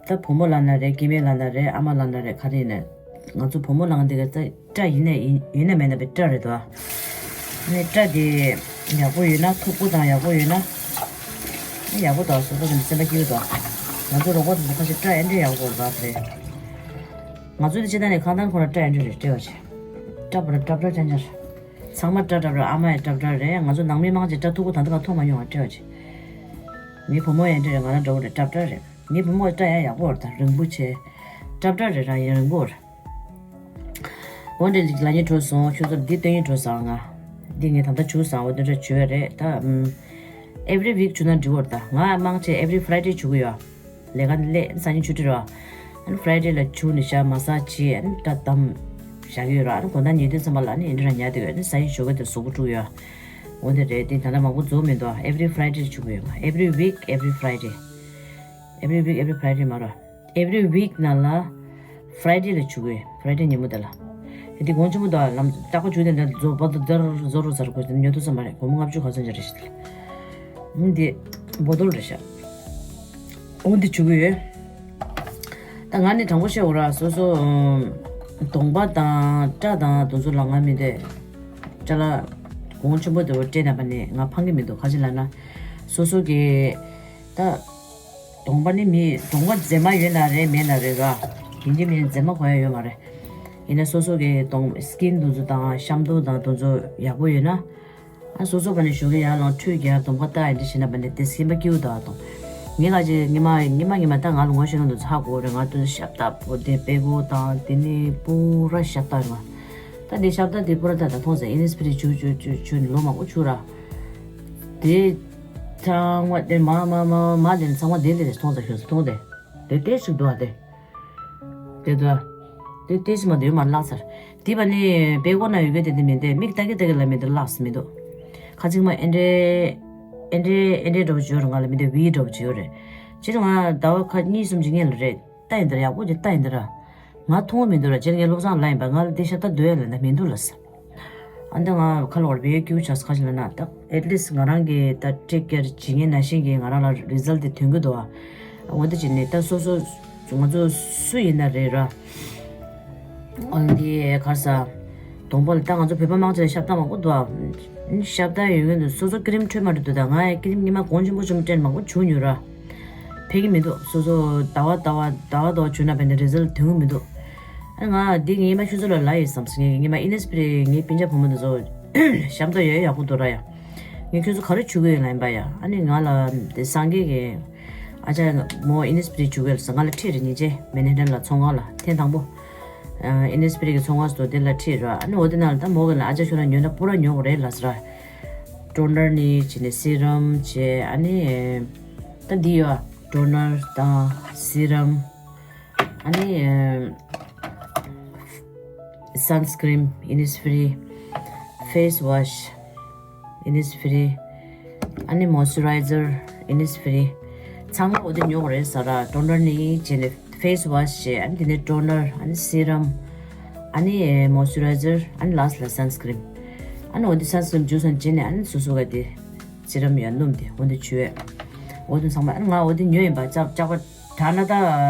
ད་བུ་མོ་ལབ་ན་རེད། སྐྱེ་དམན་ལབ་ན་རེད། ཨ་མ་ལབ་ན་རེད། ག་རེ་ཡིན་ན། ང་ཚོ་བུ་མོ་ལབ་ན་འདི་ག་ད་སྐྲ་ཡིན་ནའི་ཡིན་ཡིན་ན་མེད་ན་པའི་སྐྲ་རེད་དོ། ཨ་ནི་སྐྲ་དེ་ཡག་པོ་ཡོད་ན། མཐུག་པོ་དང་ཡག་པོ་ཡོད་ན། ཨ་ཡག་པོ་དང་སོ་སོ་གི་སེམས་པ་སྐྱིད་པོ་དང་། ང་ཚོ་རོགས་པ་དེ་ཚོ་ཁ་ཤས་སྐྲ་ཨེ་འདྲ་ཡག་པོ་རེད་པ་དེ་རེད། ང་ཚོ་དེ་སྤྱིར་བཏང་ནས་ཁང་ཐང་ཁོ་ན་སྐྲ་ཨེ་འདྲ་རེད་སྤྲད་པ་བྱས། སྐྲ་བོ་ར་སྐྲ་བྲ་ཅན་ཅན། ཚང་མ་སྐྲ་སྐྲ་བྲ། ཨ་མ་ཡི་སྐྲ་བྲ་རེད། ང་ཚོ་ནང་མི་མང་ཆེ་སྐྲ་མཐུག་པོ་ད་ལྟ་ག་མཐོང་མ་མྱོང་བ་སྤྲད་པ་ཅིག་ངའི་བུ་མོ་ཡང་འདྲ་རེད། ང་རང་འདྲ་བོ་རེད། སྐྲ་བྲ་རེད། ངའི་བུ་མོ་སྐྲ་ཡང་ཡག་པོ་རེད། ད་རིང་པོ་བྱས། སྐྲ་བྲ་རེད་ར་ཡང་རིང་པོ་རེད། འོ་འདྲ་ལ་ཉེ་འགྲོ་སོང་། ཁྱོད་ཚོར་འདི་སྟོན་ཉེ་འགྲོ་སོང་ང་། འདི་ངས་ད་ལྟ་བྱུག་སོང་། འོ་འདི་འདྲ་བྱུག་ཡ་རེད་ད། ཨམ། every week བྱུག་ན་འགྲིག་གི་རེད་ད། ང་མང་ཆེ་every Friday བྱུག་གི་ཡོད། ལས་ཀ་ལས་སང་ཉིན་ཆུ་ཊི་རེད་བ། ཨ་ནི་Friday ལ་བྱུག་ནས་བཞག་མ་སག་བྱས། ཨ་ནི་སྐྲ་བསྡམས་བཞག་གི་ཡོད་ར། ཨ་ནི་དགོང་དག་ཉལ་དུས་ཙམ་པ་ལ་ཨ་ནི་འདི་འདྲ་ཉལ་བསྡད་ཡོད། ཨ་ནི་སང་ཉིན་ཞོགས་ཀས་དེ་གཟུགས་པོ་དཀྲུགས་ཡོད། འོ་འདི་རེད། དེ་ད་ལྟ་མང་པོ་རྫོགས་མི་འདུག every Friday བྱུག་གི་ཡོད་ང་། every week every Friday། every week every Friday མ་རེད། every week ནང་ལ་Friday ལ་བྱུག་གི་ཡོད། Friday ཉིན་མོ་དེ་ལ། དེ་དགོང་ཆེན་པོ་དང་ལམ་རྟག་པར་བྱུག་དེ་འདྲ་རྫོགས་པ་དང་ཟོར་རོ་ཟོར་རོ་ཟེར་དགོས་དེ་ཉོ་དུས་ཙམ་པ་རེད། སྒོར་མོ་ལྔ་བཅུ་ག་ཚོད་འཇལ་རེད་ཤི་དེ་ལ། འདི་བོ་ཏོལ་རེད་ཤག་འོ་འདི་བྱུག་གི་ཡོད། ད་ང་ནི་དྲང་པོ་བཤད་འོ་ར། སོ་སོ་ཨམ། གདོང་པ་དང་སྐྲ་དང་དེ་ཚོ་ལ་ང་མི་འདོད། སྐྲ་ལ་གོང་ཆེན་པོ་དེ་བོ་སྤྲད་ན་པ་ནི་ང་ཕངས་གི་མི་འདུག་ག་ཅི་ལབ་ན། སོ་སོ་གི་ད་གདོང་པ་ནི་མི་གདོང་པ་མཛེས་མ་ཡོད་ན་རེད་མེད་ན་རེད་ར། ཡིན་གཅིག་མིན་གཅིག་མཛེས་མ་དགོས་ཡ་ཡོད་མ་རེད། ཡིན་ན་སོ་སོ་གི་གདོང་skin དེ་ཚོ་དང་ཤམ་ཐོག་དང་དེ་ཚོ་ཡག་པོ་ཡོད་ན། ཨ་སོ་སོ་བ་ནས་ཞོགས་ཀས་ཡར་ལངས་ཁྲུས་རྒྱག་གདོང་པ་བལྟ་ཡ་འདི་བྱེད་ན་བ་ནས་དེ་སེམས་པ་སྐྱིད་པོ་འདུག་ཨ་དང་། ངས་ཁ་ཅིག་ཉི་མ་ཉི་མ་ཉི་མ་ད་ང་ལ་ངོ་ཤེས་མཁན་དེ་ཚོ་ཧ་གོ་རེད། ང་དེ་ཤ་སྟག་པོ་དེ་དཔེ་གོ་དང་དེ་ནི་པུ་ར་ཤ་སྟག་རེད་ང་། ད་དེ་ཤ་སྟག་དེ་པུ་ར་ད་ད་མཐོང་ཟེར། ཨིན་སི་པི་རི་བྱུག་བྱུག་བྱུག་བྱུག་ལོ་མང་པོ་བྱུག་ར། དེ་ཚང་མ་དེ་མ་མ་མ་མ་དེ་ཚང་མ་དེ་ལས་མཐོང་ཟེར། ཁྱོད་ཚོ་མཐོང་དེ་དེ་ལྟས་ཞིག་འདུག་ཨ་དེ། དེ་དུ། དེ་ལྟས་ཞིག་མ་དུ་ཡོད་མ་ལགས་ཚར། དེ་བ་ནི་པེ་ཀོ་ན་ཡོད་གི་དེ་དེ་མི་འདུག་མིག་ལྟ་གི་ལྟ་གི་ལ་མི་འདུག་ལགས་མི་འདུག་ཁ་ཅིག་མ་ཨེ་འདྲེ། ཨེ་འདྲེ་ཨེ་འདྲེ་འདྲ་པོ་ཅིག་ཡོད་རེད། ང་ལ་མི་འདུག་ཝི་འདྲ་པོ་ཅིག་ཡོད་རེད། སྤྱིར་ང་ཟླ་བ་ཁ་གཉིས་གསུམ་ཅིག་སྔོན་ལ་རེད། ལྟ་ཡིན་འདི་ར་ཡག་པོ་ཅིག་ལྟ་ཡིན་འདི་ར། ང་མཐོང་གི་མི་འདུག་ར། སྤྱིར་ངས་བློ་བཟང་ལབ་ཡིན་པ། ང་ལ་དེ་ཤ་སྟག་འདོད་ཡ་ལ་ད་མི་འདུག་ལ་ས། ཨ་འདི་ང་ཁ་ལོ་བར་བེ་ཀྱུ་ཆགས་ཁ་ཅིག་ལ་ན་ད་at least ང་རང་གི་ད་take care བྱེད་མཁན་ནང་བཞིན་གྱི་ང་རང་ལ་result དེ་ཐོན་གི་འདུག་ཨ། འོ་འདི་བྱས་ནས་ད་སོ་སོ་ང་ཚོ་སུ་ཡིན་ན་རེད་ར། ཨ་འདི་གར་ས་གདོང་པ་ལ་ད་ང་ཚོ་བོད་པ་མང་ཆེ་ལ་ཤ་སྟག་མང་པོ་འདུག་ཨ། ཤ་སྟག་ཡོད་མཁན་དེ་སོ་སོ་ཀི་རིམ་འཕྲོད་མ་འགྲོ་འདུག་ད་ང་ཡ་ཀི་རིམ་ཉི་མ་གོང་ཆེན་པོ་ཆུང་སྤྲད་མང་པོ་བྱུང་མྱོང་ར། ཕན་གི་མི་འདུག་སོ་སོ་ཟླ་བ་ཟླ་བ་ཟླ་བ་ཟླ་བ་བྱུང་ན་ཕན་ནི་result ཐོན་གི་མི་འདུག་ཨ་ང་འདི་ངས་མ་ཁྱོད་ཚོ་ལ་ལབ་ཡོད་བསམ་སོང་། ངས་ངས་མ་ཨིན་སི་པི་རི་ངའི་སྤུན་ཀྱག་བུ་མོ་འདི་ཚོ་ཤམ་ཐོག་ཡོད་ཡག་པོ་འདུག་ར་ཡ། ངས་ཁྱོད་ཚོ་ག་རེ་བྱུག་གི་ཡོད་ལབ་ཡིན་པ་ཡ། ཨ་ནི་ང་ལ་དེ་སངས་རྒྱས་ཀྱི་ཨ་ཅག་མོ་ཨིན་སི་པི་རི་བྱུག་གི་ཡོད་ལ་ས་ང་ལ་ཁྲིད་རེ་ཉིན་བྱེད་མེན་ཧན་ཊན་ལ་ཚོང་ཁང་ལ་ཐེངས་དང་པོ། ཨིན་སི་པི་རི་གི་ཚོང་ཁང་སོ་དེ་ལ་ཁྲིད་ར། ཨ་ནི་འོ་དེ་ནང་ལ་ད་མོ་གི་ལ་ཨ་ཅག་ཁྱོད་རང་ཉོས་ན་པུ་ར་ཉོ་གི་རེད་ལ་ས་ར། ཊོ་ནར་ནི་བྱས་ནས་སི་རམ་བྱས། ཨ་ནི་ད་འདི་ཡོད་ཊོ་ནར་དང་སི་རམ། ཨ་ནི་ཨ་སན་སི་ཀི་རིམ་ཨིན་སི་པི་རི། ཕེ་སི་ཝ་ཤི་ཨིན་སི་པི་རི། ཨ་ནི་མོ་སི་ཅུ་རའི་ཛར་ཨིན་སི་པི་རི། ཚང་མ་འོ་དེ་ཉོ་གི་རེད་ས་ར། ཊོ་ནར་ནི་བྱས་ནས་ཕེ་སི་ཝ་ཤི་བྱས། ཨ་ནི་དེ་ནས་ཊོ་ནར། ཨ་ནི་སི་རམ། ཨ་ནི་མོ་སི་ཅུ་རའི་ཛར། ཨ་ནི་ལ་སི་ཊི་ལ་སན་སི་ཀི་རིམ། ཨ་ནི་འོ་དེ་སན་སི་ཀི་རིམ་བྱུགས་སོང་བྱས་ནས་ཨ་ནི་སོ་སོ་ག་དེ་སི་རམ་ཡང་སྣུམ་དེ་འོ་དེ་བྱུགས། འོ་དེ་ཚང་མ་ཨ་ནི་ང་འོ་དེ་ཉོས་ཡིན་པ། ལྕགས་ལྕགས་པ་དྲག་ན་ད་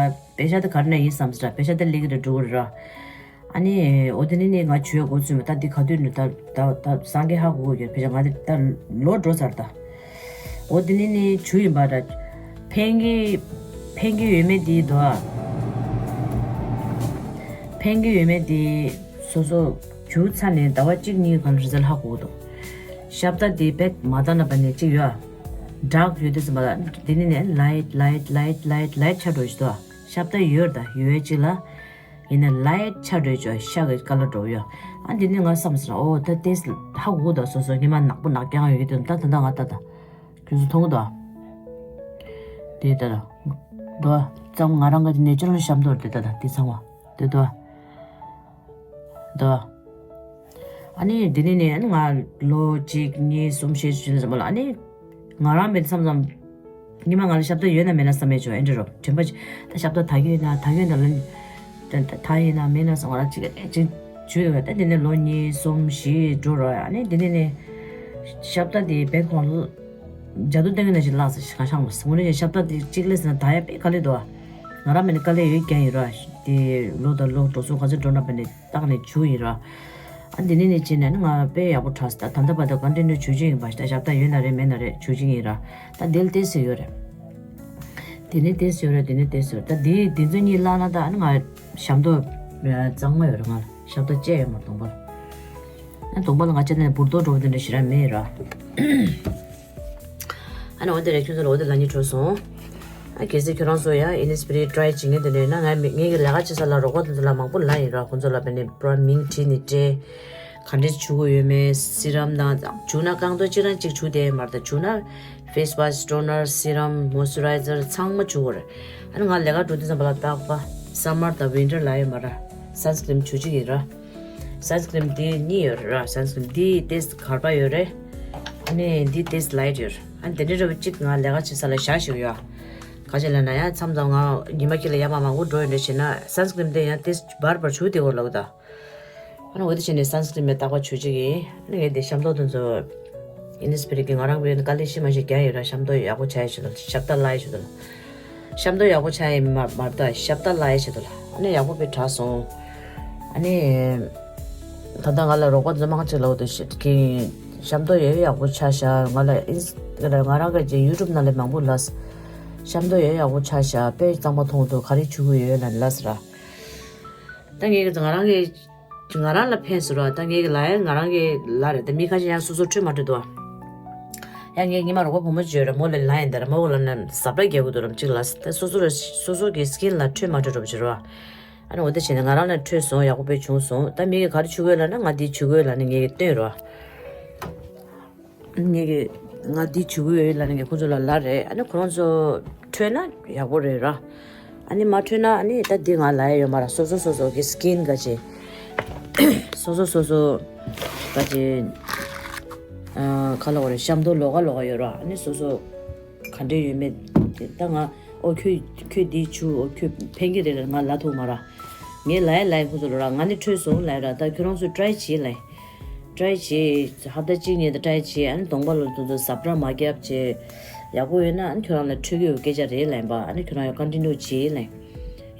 པེ་ཤ་དེ་ག་རེ་ན་ཡིན་བསམ་ས་ར། པེ་ཤ་དེ་ལེགས་རེད་འགྲོ་གི་རེད་ར། ཨ་ནི་འོ་དེ་ནི་ནི་ང་བྱུས་འགོ་ཚུགས་མ། ད་འདི་ག་དུས་ནས་ད་ད་ད་སངས་རྒྱས་ཧ་གོ་གི་ཡོད། ཕལ་ཆེར་ང་དེ་ད་ལོ་འགྲོ་ཚར་ད། འོ་དེ་ནི་ནི་བྱུས་ཡིན་པ་ད། ཕན་གི་ཕན་གི་ཡོད་མེད་དེ་དོ། ཕན་གི་ཡོད་མེད་དེ་སོ་སོ་བྱུས་ཚར་ནས་ཟླ་བ་གཅིག་གཉིས་གང་རི་ཛལ་ཧ་གོ་གི་འདུག་ཤ་སྟག་དེ་བེད་མ་བཏང་ན་པ་ནས་གཅིག་ཡོད། ཌག་ཡོད་དུས་ཙམ་པ་ལ་དེ་ནི་ནི་ལའིཊ་ལའིཊ་ལའིཊ་ལའིཊ་ལའིཊ་ཆགས་འགྲོ་ཞིག་འདུག་ཤ་སྟག་ཡོད་ད་ཡོད་གཅིག་ལ། ཡིན་ན་ལའིཊ་ཆགས་འགྲོ་ཅོག་ཤ་གི་ཀ་ལར་འགྲོ་ཡོད། ཨ་འདི་ནི་ང་བསམ་སོང་། ཨོ་ད་ཏེས་ཧ་གོ་གོ་ད་སོ་སོ་ཉི་མ་ནག་པོ་ནག་རྐྱང་ཡོད་ཀྱི་འདུག་ད་ད་ད་ང་ད་ད་ཁྱོད་ཚོ་མཐོང་གི་འདུག་དེ་ད་ད་འདུག་ཙམ་ང་རང་གི་ནེ་ཅུ་རལ་ཤམ་ཐོག་དེ་ད་ད་དེ་ཚང་བ་དེ་འདུག་འདུག་ཨ་ནི་འདི་ནི་ནི་ང་ལོ་གཅིག་གཉིས་གསུམ་བཞི་བཅུ་ཙམ་པ་ལ་ཨ་ནི། ང་རང་མེད་བསམ་བསམ། ཉི་མ་ང་ལ་ཞབས་ཏོག་ཡོད་ན་མེད་ན་བསམ་མེད་བྱུང་ཨེ་འདྲ་རོ། དྲན་པ་ཅི། ད་ཞབས་ཏོག་ད་གི་ཡོད་ན་ད་གི་ཡོད་ན་ལོ། ད་ད་ཡིན་ན་མེད་ན་བསམ་ང་རང་ཅིག་ཨེ་ཅིག་བྱུས་ཡོད། ད་དེ་ནས་ལོ་གཉིས་གསུམ་བཞི་འགྲོ་རོ། ཨ་ནི་དེ་ནས་ནས་ཞབས་ཏོག་དེ་བེད་ཁོང་ལ་ཇ་དུ་སྟོན་གི་ན་ཞིག་ལགས་སེ་ང་ཤང་མ་སོང་ནས་ཞབས་ཏོག་དེ་གཅིག་ལས་ཟིན་ན་ད་ཡ་པེ་ག་ལེ་འདུག་ང་རང་མེད་ན་དཀའ་ལས་ཡོད་ཀྱང་ཡིན་རོ། དེ་ལོ་དང་ལོ་འགྲོ་སོང་ག་ཚོད་འགྲོ་ན་པ་ནས། བཏགས་ནས་བྱུག་ཡིན་ར། ཨ་འདི་ནས་ནས་བྱས་ནས་ནི་ང་དཔེ་ཡག་པོ་དྲག་སོང་། ད་ད་ལྟ་བར་དུ་ཀོན་ཊི་ནིའུ་བྱུག་གི་ཡིན་པ་ཞིག་ད་ཞབས་ཏོག་ཡོད་ན་རེད་མེད་ན་རེད་བྱུག་གི་ཡིན་ར། ད་འདི་ལ་ཏོག་ཙམ་ཡོད་རེད། དེ་ནས་ཏོག་ཙམ་ཡོད་རེད། དེ་ནས་ཏོག་ཙམ་ཡོད་རེད། ད་འདི་འདི་ཚོ་གཉིས་བརླག་ན་ད་ཨ་ནི་ང་ཞབས་ཏོག་གཙང་མ་ཡོད་རེད། ང་ལ་ཞབས་ཏོག་བཅད་ཡོད་མ་གཏོང་བར། ཨ་གདོང་པ་ལ་ང་ཅག་ནས་འབུར་རྡོག་འགྲོ་བ་དེ་འདྲ་ཞེ་དྲག་མེད་ར། ཨ་ནི་འོ་དེ་རེད། ཁྱོད་ཚོ་ལ་འོ་དེ་ལབ་སྙིང་བྲོ་སོང་། ཨ་གལ་སྲིད་ཁྱོད་རང་ཚོ་ཡང་ཨིན་ནི་སི་པི་རི་ཊི་ཊི་རའི་བྱེད་མཁན་དེ་འདྲ་ཡོད་ན། ང་མི་ངེད་ཀྱི་ལས་ཀ་བྱེད་ས་ལ་རོགས་པ་དེ་ཚོ་ལ་མང་པོ་ལབ་ཡིན་ར། ཁོང་ཚོ་ལ་བས་ནས་པུ་ར་མིང་བྲིས་ནས་སྤྲད། ག་འདྲས་བྱུག་དགོས་ཡོད་མེད། སི་རམ་དང་བྱུག་ན་རྐང་ཐོག་གཅིག་རང་གཅིག་བྱུག་བསྡད་མ་རེད། ད་བྱུག་ན་ཕེ་སི་ཝ་ཤི། ཊོ་ནར། སི་རམ། མོ་སི་ཅུ་རའི་ཛར་ཚང་མ་བྱུག་དགོས་རེད། ཨ་ནི་ང་ལས་ཀ་འགྲོ་དུས་ཙམ་པ་ལ་རྟག་པ་སམ་མར་དང་ཝིན་ཊར་ལབ་ཡོད་མ་ར། སན་སི་ཀི་རིམ་བྱུག་གཅིག་ཡིན་ར། སན་སི་ཀི་རིམ་དེ་གཉིས་ཡོད་རེད་ར། སན་སི་ཀི་རིམ་དེ་ཏོག་ཙམ་གར་པ་ཡོད་རེད། ཨ་ནི་འདི་ཏོག་ཙམ་ལའིཊ་ཡོད་རེད། ཨ་ནི་དེ་འདྲའི་འདྲ་བོ་གཅིག་ང་ལས་ཀ་བྱེད་ས་ལ་བཞག་བཞག་ཡོད། ག་ཅི་ལབ་ན་ཡང་མཚམས་མཚམས་ང་ཉི་མ་དཀྱིལ་ལ་ཡར་མར་མང་པོ་འགྲོ་ཡོང་འདྲ་བྱས་ན་སན་སི་ཀི་རིམ་དེ་ཡང་ཏོག་ཙམ་བར་བར་བྱུག་བསྡད་དགོས་ལབ་ད། ཨ་ནི་འོ་དེ་བྱས་ནས་སན་སི་ཀི་རིམ་རྟག་པར་བྱུག་གཅིག་ཡིན། ཨ་ནི་ངས་དེ་ཤམ་ཐབས་དེ་ཚོ་ཨིན་ནི་སི་པི་རི་ཊི་གི་ང་རང་གི་དཀའ་ལས་ཤི་མ་ཤི་རྒྱག་ཡོད་ར། ཤམ་ཐབས་ཡག་པོ་ཆགས་ཡོད་ཆེད་དུ་ལ། ཤབ་ཏ་ལ་ཡོད་ཆེད་དུ་ལ། ཤམ་ཐབས་ཡག་པོ་ཆགས་ཡོད་མ་མ་རེད་ད། ཤབ་ཏ་ལ་ཡོད་ཆེད་དུ་ལ། ཨ་ནི་ཡག་པོ་དཔེ་དྲག་སོང་། ཨ་ནི་ད་ལྟ་ང་ལ་རོགས་པ་ཚོ་མང་ཆེ་ལབ་འདུག་ཤི་གི། ཤམ་ཐབས་ཡོད་ཡག་པོ་ཆགས་ཤག་ང་ལ་ཨིན་སི་ང་རང་གི་ཡུ་ཊུབ་ནང་ལ་མང་པོ་ལབ། ཤམ་ཐབས་ཡོད་ཡག་པོ་ཆགས་ཤག་དཔེ་གཙང་མ་མཐོང་འདུག་ག་རེ་བྱུག་གི་ཡོད་ལབ་ནས་ལབ་སོང་ར། ད་ངས་ང་རང་གི་ང་རང་ལ་ཕན་སོང་ར། ད་ངས་ཀྱི་ལ་ཡ་ང་རང་གི་ལ་རེད། ད་མི་ཁ་ཤས་ཡང་སོ་སོ་འཕྲོད་མ་འཕྲོད་དོ། ཡང་ངའི་ཉི་མ་རོགས་པ་བུ་མོ་བརྗོད་ར། མོ་ལ་ལ་ཡིན་ད་ར། མོ་ལ་ན་ཟབ་ར་རྒྱག་གི་འདུག་རམ་ཅིག་ལ། ད་སོ་སོ་ར་སོ་སོ་གི་སི་ཀིན་ལ་འཕྲོད་མ་འཕྲོད་རོབ་བྱེད་ར། ཨ་ནི་འོ་དེ་བྱས་ནས་ང་རང་ལ་འཕྲོད་སོང་། ཡག་པོ་དཔེ་བྱུང་སོང་། ད་མི་གི་ག་རེ་བྱུག་དགོས་ལ་ན་ང་འདི་བྱུག་དགོས་ལ་ནི་ངས་ཀྱི་སྟོན་ར། ངས་ཀྱི་ང་འདི་བྱུག་གི་ཡོད་ལབ་ནས་ངས་ཁོང་ཚོ་ལ་ལབ་རེད། ཨ་ནི་ཁོ་རང་ཚོ་འཕྲོད་ན་ཡག་པོ་རེད་ར། ཨ་ནི་མ་འཕྲོད་ན་ཨ་ནི་ད་འདི་ང་ལབ་ཡ་ཡོད་མ་ར། སོ་སོ་སོ་སོ་གི་སི་ཀིན་ག་ཅེ། སོ་སོ་སོ་སོ་ག་ཅེ། ཨ་ག་ལབ་དགོས་རེད། ཤམ་ཐབས་ལོགས་ཀ་ལོགས་ཀ་ཡོད་ར། ཨ་ནི་སོ་སོ་ག་འདྲ་ཡོད་མེད་དེ་ད་ང་ཨོ་ཁྱོད་ཁྱོད་འདི་བྱུག་ཨོ་ཁྱོད་ཕན་གྱི་རེད་ལབ་ང་ལབ་ཐུབ་མ་ར། ངས་ལབ་ཡ་ལབ་ཡ་ཁོ་ཚོ་ལ་ར། ང་ནི་འཕྲོད་སོང་ལབ་ཡ་ར། ད་ཁྱོད་རང་ཚོ་ཊི་རའི་བྱེད་ལབ་ཡ། ཊི་རའི་བྱེད། ཧབ་ཏ་གཅིག་གཉིས་དང་ཊི་རའི་བྱེད། ཨ་ནི་གདོང་པ་ལ་དེ་ཚོ་ཟབ་ར་མ་བརྒྱབ་བྱས་ཡག་པོ་ཡོད་ན་ཨ་ནི་ཁྱོད་རང་ལ་འཕྲོད་ཀྱི་ཡོད་སྐད་ཆ་རེད་ལབ་ཡིན་པ། ཨ་ནི་ཁྱོད་རང་ཡང་ཀོན་ཊི་ནིའུ་བྱེད་ལབ་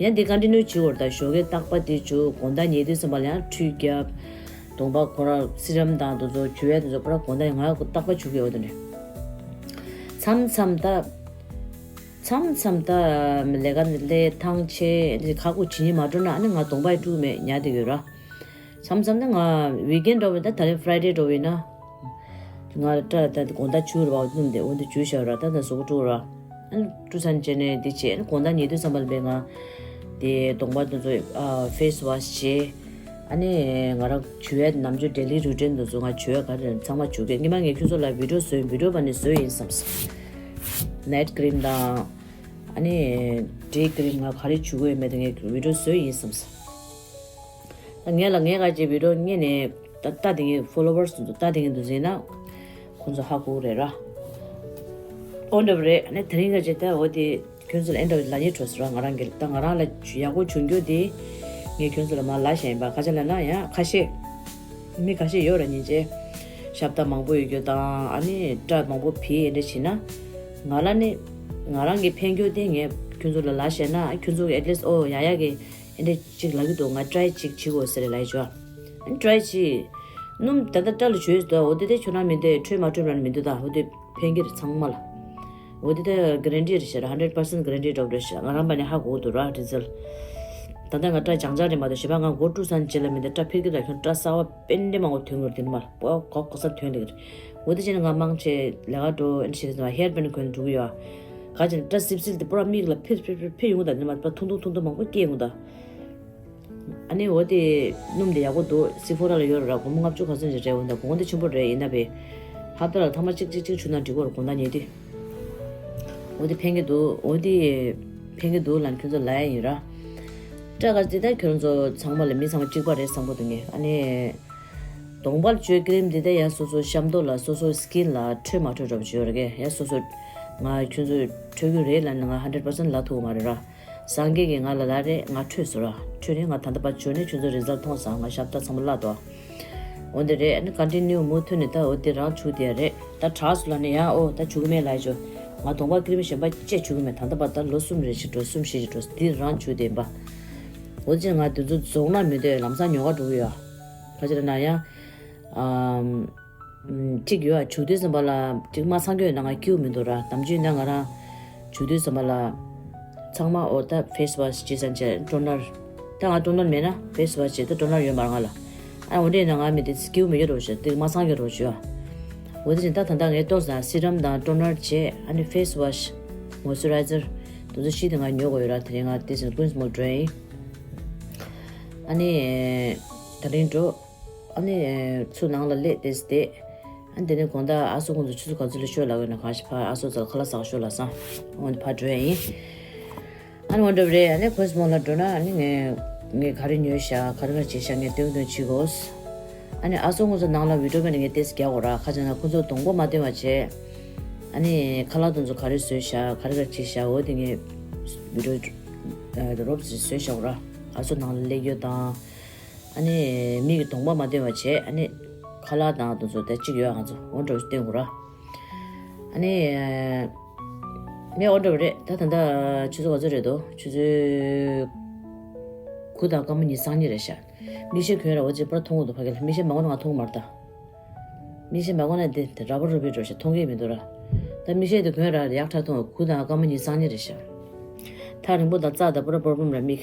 ཡིན། ཡང་འདི་ཀོན་ཊི་ནིའུ་བྱེད་དགོས་རེད། ད་ཞོགས་ཀས་རྟག་པ་འདི་བྱུག་དགོང་དག་ཉལ་དུས་ཙམ་པ་ལ་ཡང་ཁྲུས་བརྒྱབ། གདོང་པ་ཁོ་རང་སི་རམ་དང་དེ་ཚོ་བྱུག་ཡ་དེ་ཚོ་ཕར་དགོང་དག་ཡང་ང་རྟག་པ་བྱུག་གི་ཡོད་དེ་འདྲ། མཚམས་མཚམས་ད། མཚམས་མཚམས་ད་ལས་ཀ་ལས་ཐང་ཆད་འདི་ཁག་པོ་བྱེད་སྙིང་མ་འདོད་ན་ཨ་ནི་ང་གདོང་པ་ཡི་དཀྲུག་མེད་ཉལ་བསྡད་ཡོད་ར། མཚམས་མཚམས་ད་ང་ཝིག་ཨེན་འགྲོ་བས་ད་ད་རེས་ཕ་རའི་ཌེ་འགྲོ་བས་ན། ང་ལ་སྐྲ་ད་དགོང་དག་བྱུག་ར་བ་སྣུམ་དེ་འོ་འདི་བྱུག་བཞག་ར། ད་ད་གཟུགས་པོ་དཀྲུག་ར། ཨ་ནི་དཀྲུག་ཚར་རྗེས་ནས་འདི་བྱས་ཨ་ནི་དགོང་དག་ཉལ་དུས་ཙམ་པ་ལ་བས་ང་དེ་གདོང་པ་དེ་ཚོ་ཨ་ཕེ་སི་ཝ་ཤི་བྱས། ཨ་ནི་ང་རང་བྱུག་ཡ་ནམ་རྒྱུན་ཌེ་ལི་རུ་ཊིན་དེ་ཚོ་ང་བྱུག་ཡ་ག་རེ་ཚང་མ་བྱུག་གི། སྔོན་མ་ངས་ཁྱོད་ཚོ་ལ་བི་ཌིའོ་བཟོས་ཡིན། བི་ཌིའོ་བ་ནས་བཟོས་ཡིན་བསམ་སོང་། ནའིཊ་ཀི་རིམ་དང་། ཨ་ནི་ཌེ་ཀི་རིམ་ང་ག་རེ་བྱུག་གི་ཡོད་མེད་དེ་ངས་བི་ཌིའོ་བཟོས་ཡིན་བསམ་སོང་། ད་ངས་ལ་ངས་ག་ཅིག་བི་ཌིའོ་རྙེད་ནས་ད་ལྟ་དེ་ངས་ཕོ་ལོ་ཝར་སི་དེ་ཚོ་ལྟ་དེ་ངས་འདུག་ཟེར་ན། ཁོང་ཚོ་ཧ་གོ་རེད་ར། ཨོ་འདྲ་པོ་རེད། ཨ་ནི་དེ་རིང་ག་ཅིག་ད་འོ་དེ་ཁྱོད་ཚོ་ལ་ཨེ་འདྲ་ལབ་སྙིང་བྲོ་སོང་ར། ང་རང་གི་ད་ང་རང་ལ་ཡག་པོ་བྱུང་རྒྱུ་དེ་ངས་ཁྱོད་ཚོ་ལ་མར་ལབ་བཞག་ཡིན་པ། ག་ཅི་ལབ་ན་ཡང་ཁ་ཤས་མི་ཁ་ཤས་ཡོད་ར། སྙིང་རྗེ། ཤབ་ཏ་མང་པོ་ཡོད་རྒྱུ་དང་ཨ་ནི་སྐྲ་མང་པོ་ཕུད་ཡ་འདྲ་བྱེད་ན། ང་ལ་ནི་ང་རང་གི་ཕན་རྒྱུ་དེ་ངས་ཁྱོད་ཚོ་ལ་ལབ་བཞག་ན་ཁྱོད་ཚོ་གི་ཨེཊ་ལིསི་ཨོ་ཡ་ཡ་གི་ཨེ་འདྲ་ཅིག་ལབ་ཀྱི་འདུག་ང་ཊི་རའི་ཅིག་བྱེད་དགོས་ཟེར་ལབ་ཀྱི་བྱུང་། ཨ་ནི་ཊི་རའི་བྱེད། སྣུམ་ད་ལྟ་སྐྲ་ལ་བྱུགས་ཡོད་དོ། འོ་དེ་དེ་ཁྱོད་རང་མི་འདོད་འཕྲོད་མ་འཕྲོད་ར་མི་འདུག་ད་འོ་དེ་ཕན་གྱི་རེད་ཚང་མ་ལ། འོ་དེ་ད་གྷ་རན་ཊི་རེད་ཤག་ཧན་ཌེཌ་པར་སེན་གྷ་རན་ཊི་འདྲ་པོ་རེད་ཤག་ང་རང་པ་ནས་ཧ་གོ་འདུག་ར་རི་ཛལ་ཊི། ད་ལྟ་ང་སྐྲ་རྐྱང་རྐྱང་རེད་མ་གཏོགས་གཞན་པ་ང་མགོ་བཀྲུས་ཚར་རྗེས་ལ་མི་འདོད་སྐྲ་འཕེལ་གྱི་ར། ཁྱོད་སྐྲ་གསར་པ་དཔེ་འདྲ་མང་པོ་ཐོན་གྱི་རེད། དེ་ནི་མ་ལ་པོ་གོག་གོག་ས་ཐོན་ལེ་གི་རེད། འོ་དེ་བྱས་ནས་ང་མང་ཆེ་ལས་ཀ་འགྲོ་ཨེ་འདྲ་བྱེད་དུས་ཙམ་པ་ཧེར་བེན་གོན་འགྲོ་གི་ཡོད། ག་ཅིག་སྐྲ་སིབ་སིབ་དེ་པུ་ར་མིག་ལ་ཕེབས་ཕེབས་ཕེབས་ཕེབས་ཡོང་གི་ད། དེ་མ་པ་ཐུང་ཐུང་ཐུང་ཐུང་མང་པོ་སྐྱེས་ཡོང་གི་ད། ཨ་ནི་འོ་དེ་སྣུམ་དེ་ཡག་པོ་འདུག་སི་ཕོ་ར་ལ་ཡོད་ར། སྒོར་མོ་ལྔ་བཅུ་ག་ཚོད་ཅིག་རེད། འོ་ད་གོང་དེ་ཆེན་པོ་རེད། ཡིན་ན་བས་ཧབ་ཏ་ལ་ཐེངས་མ་གཅིག་གཅིག་གཅིག་བྱུག་ན་འགྲིག་གི་རེད། དགོང་དག་ཉལ་དུས། འོ་དེ་ཕན་གྱི་འདུག་འོ་དེ་ཕན་གྱི་འདུག་ལབ་ནས་ཁྱོད་ཚོ་ལབ་ཡ་ཡིན་ར། སྐྲ་དཀར་དེ་ད་ཁྱོད་ཚོ་ཚང་མ་ལ་མི་ཚང་མ་གཅིག་པ་རེད་བསམ་གྱི་འདུག་ངས། ཨ་ནི་གདོང་པར་བཅོས་ཀི་རིམ་དེ་ད་ཡ་སོ་སོ་ཤམ་ཐབས་ལ་སོ་སོ་སི་ཀིན་ལ་འཕྲོད་མ་འཕྲོད་འདྲ་པོ་ཅིག་ཡོད་རེད་གས། ཡ་སོ་སོ་ང་ཁྱོད་ཚོ་འཕྲོད་ཀྱི་རེད་ལབ་ནས་ང་ཧན་ཌེཌ་པར་སེན་ལབ་ཐུབ་ཀྱི་མ་རེད་ར། སངས་རྒྱས་ཀྱིས་ང་ལ་ལབ་རེད། ང་འཕྲོད་སོང་ར། འཕྲོད་ནས་ང་ད་ལྟ་བར་འབྱོར་ནས་ཁྱོད་ཚོ་རི་ཛལ་ཊི་མཐོང་སོང་། ང་ཤབ་ཏ་ཚང་མ་བརླག་འདུག་འོ་དེ་རེད། ཨ་ནི་ཀོན་ཊི་ནིའུ་མུ་མཐུད་ནས་ད་འོ་དེ་རང་བྱུག་བསྡད་ཡ་རེད། ད་དྲག་སོང་ལབ་ནས་ཡང་འོ་ད་བྱུག་གི་མེད་ལབ་ཡ་ཅོ། ང་གདོང་པ་ཀི་རིམ་གཞན་པ་ཅིག་བྱུག་གི་མེད། ད་ལྟ་བར་ད་ལོ་གསུམ་རེ་ཞིག་འགྲོ། གསུམ་བཞི་ཞིག་འགྲོ། འདི་རང་བྱུག་བསྡད་ཡིན་པ། འོ་དེ་བྱས་ང་དེ་ཚོ་རྫོགས་ན་མི་འདོད། ལམ་སང་ཉོ་ག་འགྲོ་གི་ཡོད། ག་ཅི་ལབ་ན་ཡང་། ཨམ། གཅིག་ཡོད་ཨ། བྱུག་དུས་ཙམ་པ་ལ་གཅིག་མ་ཚང་རྒྱུ་ཡོད་ན་ང་སྐྱིད་པོ་མི་འདུག་ར། དམ་ཆོས་ན་ང་རང་བྱུག་དུས་ཙམ་པ་ལ་ཚང་མ་འོ་ད་ཕེ་སི་ཝ་ཤི་བྱས་ཙང་བྱས་ཊོ་ནར། ད་ང་ཊོ་ནར་མེད་ན་ཕེ་སི་ཝ་ཤི་བྱས། ད་ཊོ་ནར་ཡོད་མ་རེད་ང་ལ། ཨ་འོ་འདྲས་ན་ང་མི་དེ་སྐྱིད་པོ་མི་ཡོད་རོ་ཞེས་དེ་མ་སང་གི་རོ་ཞུ། འོ་དེ་བཞིན་ད་ད་ལྟ་ངས་ཏོག་ཙམ་སི་རམ་དང་ཊོ་ནར་བྱས། ཨ་ནི་ཕེ་སི་ཝ་ཤི་མོ་སི་ཅུ་རའི་ཛར་དེ་ཚོ་བཞི་དེ་ང་ཉོ་དགོས་ཡོད་ར། དེ་རིང་ང་དེ་བཞིན་ཀུན་སི་མོལ་འགྲོ་ཡིན། ཨ་ནི་ད་རིང་འགྲོ། ཨ་ནི་ཚུར་ནང་ལ་སླེབས་ཏེ་བསྡད། ཨ་ནི་དེ་ནས་དགོང་དག་ཨ་སོ་ཁོང་ཚོ་ཆུ་ཚོད་ག་ཚོད་ལ་ཤོད་ལབ་ཡོད་ན། གང་ཞིག་ཕར་ཨ་སོ་ཚོ་ཁ་ལག་ཟ་ཤོད་ལབ་སོང་། འོ་འདི་ཕར་འགྲོ་ཡ་ཡིན། ཨ་ནི་འོ་འདྲ་རེད། ཨ་ནི་ཀུན་སི་མོལ་ལ་འགྲོ་ན་ཨ་ནི་ངས་ངས་ག་རེ་ཉོས་ཤག་ག་རེ་ག་རེ་བྱས་ཤག་ངས་སྟོན་སྟོན་བྱེད་དགོས། ཨ་ནི་ཨ་སོ་ཁོང་ཚོ་ནང་ལ་བི་ཌིའོ་མེད་ན་ངས་ཏོག་ཙམ་རྒྱག་དགོས་ར། ཁ་ཅིག་ན་ཁོང་ཚོ་གདོང་པོ་མ་སྟོན་པ་བྱས། ཨ་ནི་ཁ་ལག་དེ་ཚོ་ག་རེ་བཟོས་ཤག་ག་རེ་ག་རེ་བྱས་ཤག་འོ་དེ་ངས་བི་ཌིའོ་རོབ་ཙམ་བཟོས་བཞག་ར། ཨ་སོ་ནང་ལ་སླེབས་ཡོད་དང་། ཨ་ནི་མིག་གི་གདོང་པ་མ་སྟོན་པ་བྱས། ཨ་ནི་ཁ་ལག་དང་དེ་ཚོ་ད་གཅིག་ཡོད། ང་ཚོ་འོ་འདྲ་བོ་སྟོན་དགོས་ར། ཨ་ནི་ངས་འོ་འདྲ་བོ་རེད། ད་ད་ལྟ་ཆུ་ཚོད་ག་ཚོད་རེད་འདུག་ཆུ་ཚོད་དགུ་དང་སྐར་མ་ཉི་ཤུ་རྩ་གཉིས་རེད་ཤག་མིག་ཤེལ་གྱོན་ར་བ་ཅིག་པར་མཐོང་གི་འདུག་ཕ་གི་ལ། མིག་ཤེལ་མ་གོན་ན་ང་མཐོང་གི་མ་རེད་ད། མིག་ཤེལ་མ་གོན་ན་དེ་དེ་ར་བ་རུ་བི་འགྲོ་ཤག་མཐོང་གི་མི་འདུག་ར། ད་མིག་ཤེལ་དེ་གོན་ར་ཡག་ཐག་མཐོང་། དགུ་དང་སྐར་མ་ཉི་ཤུ་རྩ་གཉིས་རེད་ཤག་ཐག་རིང་པོ་དང་རྩ་དང་པོ་ར་པོར་བུམ་ར་མིག་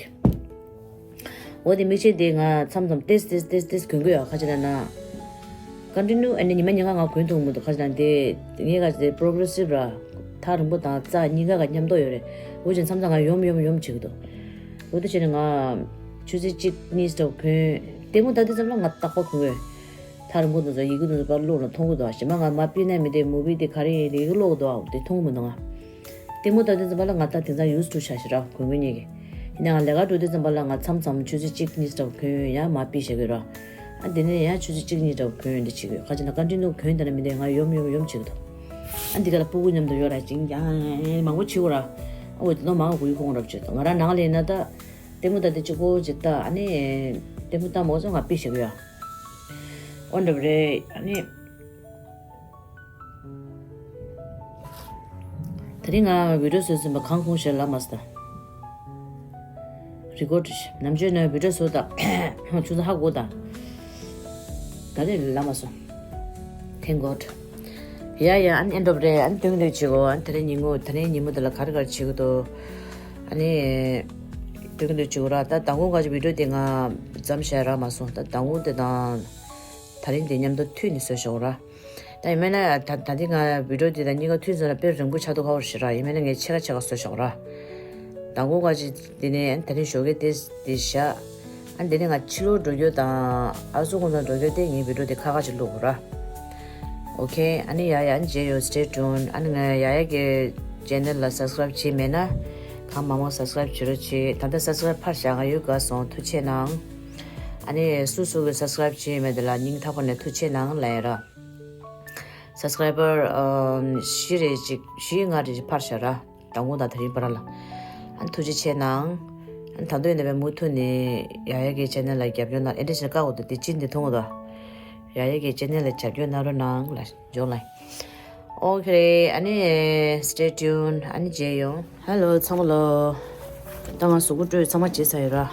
འོ་དེ་མིག་ཤེལ་དེ་ང་མཚམས་མཚམས་ཏེས་ཏེས་ཏེས་ཏེས་གོན་གི་ཡོད། ཁ་ཅིག་ན་ན་ཀོན་ཊི་ནིའུ་ཨ་ནི་ཉི་མ་ཉིན་གང་ང་གོན་ཐུབ་མི་འདུག་ཁ་ཅིག་ན་དེ་ངས་ག་ཅིག་དེ་པོ་རོ་གེ་རེ་སིབ་ར། ཐག་རིང་པོ་དང་རྩ་གཉིས་ཀ་ག་མཉམ་དུ་ཡོད་རེད། འོ་ཅིག་མཚམས་མཚམས་ང་ཡོམ་ཡོམ་ཡོམ་བྱེད་ཀྱི་འདུག་འོ་དེ་བྱས་ནས་ང་ཆུ་ཚོད་གཅིག་གཉིས་ཙམ་གོན། ལྟད་མོ་ལྟ་དུས་ཙམ་ལ་ང་རྟག་པར་གོན་གི་ཡོད། ཐག་རིང་པོ་དེ་ཚོ་ཡི་གེ་དེ་ཚོ་ཕར་ཀློག་ན་མཐོང་གི་འདུག་གཞན་པ་ང་མ་པི་ན་མི་དེ་མུ་བི་དེ་ག་རེ་ཡིན་དེ་ཡི་གེ་ཀློག་གི་འདུག་དེ་མཐོང་གི་མི་འདུག་ང་ལྟད་མོ་ལྟ་དུས་ཙམ་པ་ལ་ང་ད་དེང་སང་ཡུས་ཊུ་ཆགས་ཤག་ར། གོན་གོན་ཉེ་གི་ཡིན་ན། ང་ལས་ཀ་འགྲོ་དུས་ཙམ་པ་ལ་ང་མཚམས་མཚམས་ཆུ་ཚོད་གཅིག་གཉིས་ཙམ་གོན་ཡང་མ་པི་བྱེད་གི་ར། ཨ་དེ་ནས་ཡང་ཆུ་ཚོད་གཅིག་གཉིས་ཙམ་གོན་འདི་བྱེད་གི་ཡོད། ཁ་ཅིག་ན་ཀོན་ཊི་ནིའུ་གོན་དེ་ན་མི་དེ་ང་ཡོམ་ཡོམ་ཡོམ་བྱེད་གི་འདུག་ཨ་འདི་ག་ལ་སྤུ་གུ་མཉམ་དུ་ཡོད་ར་ཅིང་ཡང་མང་པོ་བྱེད་གོ་ར། ཨ་འོ་དེ་ནོ་མང་གུ་ཡུ་ཁོང་རབ་བྱེད་དོ། ང་རང་ནང་ལ་ཡིན་ན་ད་ལྟད་མོ་ལྟ་དེ་གཅིག་པོ་ཅིག་ལྟ། ཨ་ནི་ལྟད་མོ་ལྟ་མོ་ཚོ་ང་པི་བྱེད་གི་ཡོད། འོ་འདྲ་བ་རེད། ཨ་ནི། དེ་རིང་ང་བི་ཌིའོ་བཟོས་ཟིན་པ་གང་གོང་ཞེས་ལབ་མ་སོང་། རི་ཀོར་ཌི་ནམ་རྒྱུན་ནས་བི་ཌིའོ་བཟོ་དང་ཆུ་ཚོད་ཧ་གོ་དང་། ད་རེས་ལབ་མ་སོང་། Thank God། ཡ་ཡ། ཨ་ནི་ཨེན་ཌི་ཨོཕ་རེད། ཨ་ནི་སྟོན་གི་འདུག་བྱེད་གོ་ཨ་ནི་དེ་རིང་ཉིན་མོ་དེ་རིང་ཉིན་མོ་དེ་ལ་ག་རེ་ག་རེ་བྱེད་གི་འདུག་ཨ་ནི་སྟོན་གི་འདུག་བྱེད་གོ་ར། ད་མདང་དགོང་ག་ཅིག་བི་ཌིའོ་དེ་ང་མཚམས་བཞག་རག་མ་སོང་། ད་མདང་དགོང་དེ་དང་དེ་རིང་དེ་མཉམ་དུ་མཐུད་ནས་བཟོས་ཤོག་ར། ད་ཡིན་མིན་ན་ད་ད་འདི་ང་བི་ཌིའོ་འདི་དང་གཉིས་ཀ་མཐུད་ཚར་ན་དཔེ་རིང་པོ་ཆགས་འདུག་ཁ་བོར་ཞེ་དྲག་ཡིན་མིན་ན་ངས་ཕྱེད་ཀ་ཕྱེད་ཀ་བཟོས་ཤོག་ར། མདང་དགོང་ག་ཅིག་འདི་ནས་ད་རིང་ཞོགས་ཀས་དེ་འདི་བཞག་ཨ་འདི་ནས་ང་ཕྱི་ལོགས་འགྲོ་རྒྱུ་དང་ཨ་སུ་ཁོང་ཚོ་འགྲོ་རྒྱུ་དེ་ངའི་བི་ཌིའོ་འདི་ཁ་ཁ་ཅིག་བླུག་དགོས་ར། ཨོ་ཁེ། ཨ་ནི་ཡ་ཡ། ཨ་ནི་མཇལ་ཡོང་། Stay tuned། ཨ་ནི་ང་ཡ་ཡ་གི་ཅེ་ནལ་ལ་སབ་སི་ཀ་རབ་བྱས་མེད་ན་གང་མང་མང་སབ་སི་ཀ་རབ་བྱེད་རོགས་བྱེད། ད་ལྟ་སབ་སི་ཀ་རབ་ཕར་བཞག་ག་ཡོད་དགའ་སོང་། ཐུགས་རྗེ་གནང་། ཨ་ནི་སུ་སུ་གི་སབ་སི་ཀ་རབ་བྱས་ཡོད་མེད་དེ་ལ་སྙིང་ཐག་པ་ནས་ཐུགས་རྗེ་གནང་ལབ་ཡ་ར། སབ་སི་ཀ་རའི་བར་ཨམ་བཞི་རེ་ཅིག་བཞི་ལྔ་རེ་ཅིག་ཕར་བཞག་ར། མདང་དགོང་དང་དེ་རིང་བར་ལ། ཨ་ནི་ཐུགས་རྗེ་ཆེ་གནང་། ཨ་ནི་ད་དུང་ཡིན་ན་བས་མུ་མཐུད་ནས་ཡ་ཡ་གི་ཅེ་ནལ་ལ་རྒྱབ་སྐྱོར་གནང་། ཨེ་འདྲ་ཞིག་བཀག་འོ་དོ་དེ་ཅི་འདི་མཐོང་འོ་དོ། ཡ་ཡ་གི་ཅེ་ནལ་ལ་རྒྱབ་སྐྱོར་གནང་རོགས་གནང་ལ་འཇོག་ལ། ཨོ་ཁེ། ཨ་ནི་stay tuned། ཨ་ནི་མཇལ་ཡོང་། Hello ཚང་མ་ལོ། ད་ང་གཟུགས་པོ་བཀྲུས་ཚང་མ་བྱས་ཚར་ཡོད་ར།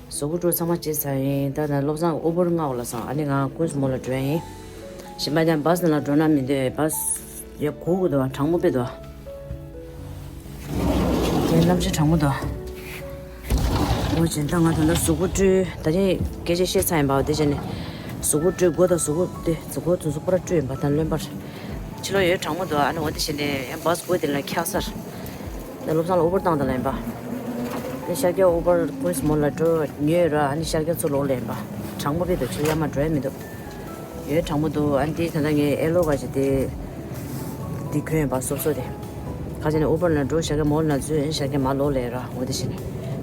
གཟུགས་པོ་བཀྲུས་ཚང་མ་བྱས་ཚར་ཡིན། ད་ནི་བློ་བཟང་ཨུ་བར་མངགས་པ་ལ་སང་ཨ་ནི་ང་ཀུན་སི་མོལ་ལ་འགྲོ་ཡིན། གཞན་པ་ཀྱང་བཱས་ནང་ལ་འགྲོ་ན་མི་འདོད། བཱས་ཡ་གུག་གི་འདུག་གྲང་མོ་དཔེ་འདུག་དེ་གནམ་གཤིས་གྲང་མོ་འདུག་འོ་ཅན་ད་ང་ད་ལྟ་གཟུགས་པོ་བཀྲུས། ད་ཅི་སྐད་ཆ་བཤད་ཚར་ཡིན་པ། དེ་བྱས་ནས་གཟུགས་པོ་བཀྲུས། མགོ་དང་གཟུགས་པོ་དེ་གཟུགས་པོ་དེ་ཚོ་པུ་ར་བཀྲུས་ཡིན་པ། ད་རློན་པར་ཕྱི་ལོགས་ཡོད་གྲང་མོ་འདུག་ཨ་ནི་འོ་དེ་བྱས་ནས་ཡང་བཱས་སྒོ་དེ་ལ་འཁྱག་སར། ད་བློ་བཟང་ལ་ཨུ་བར་བཏང་དང་ལེན་པ། ཨ་ནི་ཤར་རྒྱག་ཨུ་བར་ཀུན་སི་མོལ་ལ་འགྲོ་ཉོས་ར། ཨ་ནི་ཤར་རྒྱག་ཚུར་ལོག་ལེན་པ། གྲང་མོ་དཔེ་འདུག་ཕྱི་ལོགས་ཡར་མར་འགྲོ་ཡ་མི་འདུག་ཡོད་གྲང་མོ་འདུག་ཨ་ནི་དེ་ད་ལྟ་ངའི་ཨེ་ལོ་ག་ཞིག་དེ་འདི་གོན་ཡིན་པ་སོབ་སོབ་དེ། ཁ་ཅིག་ནས་ཨུ་བར་ལ་འགྲོ་ཤར་རྒྱག་མོལ་ན་ཚུར་ཨ་ནི་ཤར་རྒྱག་མར་ལོག་ལེན་ར། འོ་དེ་བྱས་ནས་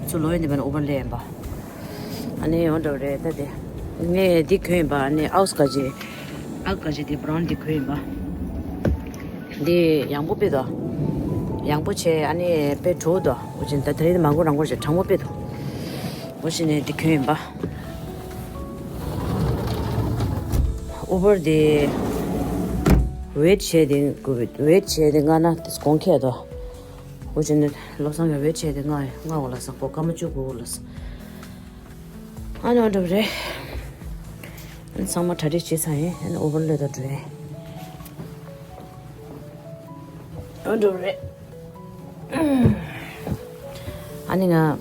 ཚུར་ལོག་ཡོང་དུས་བས་ན་ཨུ་བར་ལེན་ཡིན་པ། ཨ་ནི་འོ་འདྲ་བ་རེད་ད་དེ། ངས་འདི་གོན་ཡིན་པ། ཨ་ནི་ཨའུ་སི་ག་ཅི། ཨའུ་སི་ག་ཅི་དེ་བྷ་རའུན་འདི་གོན་ཡིན་པ། འདི་ཡང་པོ་དཔེ་དོ། ཡང་པོ་བྱས་ཨ་ནི་དཔེ་དྲོ་དོ། འོ་ཅན་ད་དེ་རིང་མང་པོ་རང་པོ་བྱས་གྲང་མོ་དཔེ་དོ། འོ་ཅན་ནས་འདི་གོན་ཡིན་པ། ཨུ་བར་དེ་ཝེད་བྱས་དེ་ཝེད་བྱས་དེ་ང་ན་དེ་གོང་ཁེ་དོ། འོ་ཅན་ནས་བློ་བཟང་གི་ཝེད་བྱས་དེ་ང་ང་འོ་ལ་ས་གོ་སྐར་མ་བཅུ་དགུ་འོ་ལ་ས། ཨ་ནི་འོ་འདྲ་བ་རེད། ཨ་ནི་ཚང་མ་གྲ་སྒྲིག་བྱས་ཚར་ཡིན། ཨ་ནི་ཨུ་བར་སླེབས་དང་འགྲོ་ཡིན། འོ་འདྲ་བ་རེད། ཨ་ནི་ང་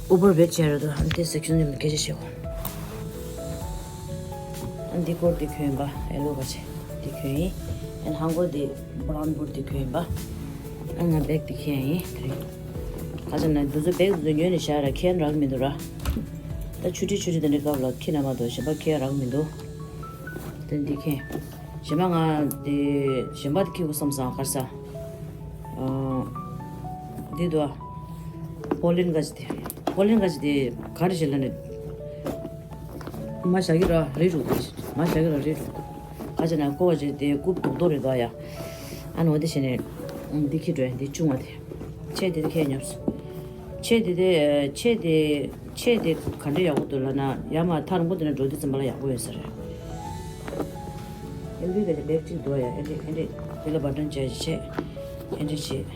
ཨུ་བར་བེག་བྱས་རེད་དོ། ཨ་འདི་སེག་ཤན་ནི་སྐད་ཆ་བཤད་གོ། ཨ་འདི་སྐོར་འདི་གྱོན་ཡིན་པ། ཨེ་ལོ་ག་ཆེ་འདི་གྱོན་ཡིན། ཨན་ཧང་གོ་འདི་བྷ་རའུན་བུར་འདི་གྱོན་ཡིན་པ། ཨ་ང་བེག་འདི་ཁྱེར་ཡིན་དེ་རིང་། ག་ཚོད་ན་འདི་ཚོ་བེག་འདི་ཚོ་ཉོས་ནས་བཞག་ར་ཁྱེར་རག་མི་འདུག་ར། ད་ཆུ་ཁྲི་ཆུ་ཁྲི་དེ་འདྲའི་སྐབས་ལ་ཁྱེར་ན་མ་གཏོགས་གཞན་པ་ཁྱེར་རག་མི་འདུག་དེ་འདི་ཁྱེར། གཞན་པ་ང་དེ་གཞན་པ་དེ་ཁྱེར་དགོས་བསམ་སོང་གར་ས། འདི་འདུག་ཨ། ཕོ་ལིན་ག་ཅི་དེ། ཕོ་ལིན་ག་ཅི་དེ་ག་རེ་བྱེད་ལ་ནི། མ་བཞག་གི་ར་རེད་རུ། མ་བཞག་གི་ར་རེད་རུ། ག་ཅི་ན་ཀོ་བ་ཅི་དེ་རྐུབ་རྡོག་རྡོག་རེད་འདུག་ཨ་ཡ། ཨ་ནི་འོ་དེ་བྱས་ནས་འདི་ཁྱེར་འགྲོ་ཡ། འདི་ཆུང་བ་དེ། ཆེ་དེ་དེ་ཁྱེར་ཉོབས། ཆེ་དེ་དེ་ཆེ་དེ། ཆེ་དེ་ག་འདྲ་ཡག་པོ་འདུག་ལབ་ན་ཡར་མར་ཐག་རིང་པོ་དེ་ནས་འགྲོ་དུས་ཙམ་པ་ལ་ཡག་པོ་ཡོད་ས་རེད། ཨེལ་བི་ག་ཅིག་བེག་ཅིག་འདུག་ཡ། ཨེ་འདྲས་ཨེ་འདྲས། དེ་ལ་བ་ཊན་བྱས་བྱས། ཨེ་འདྲས་བྱས།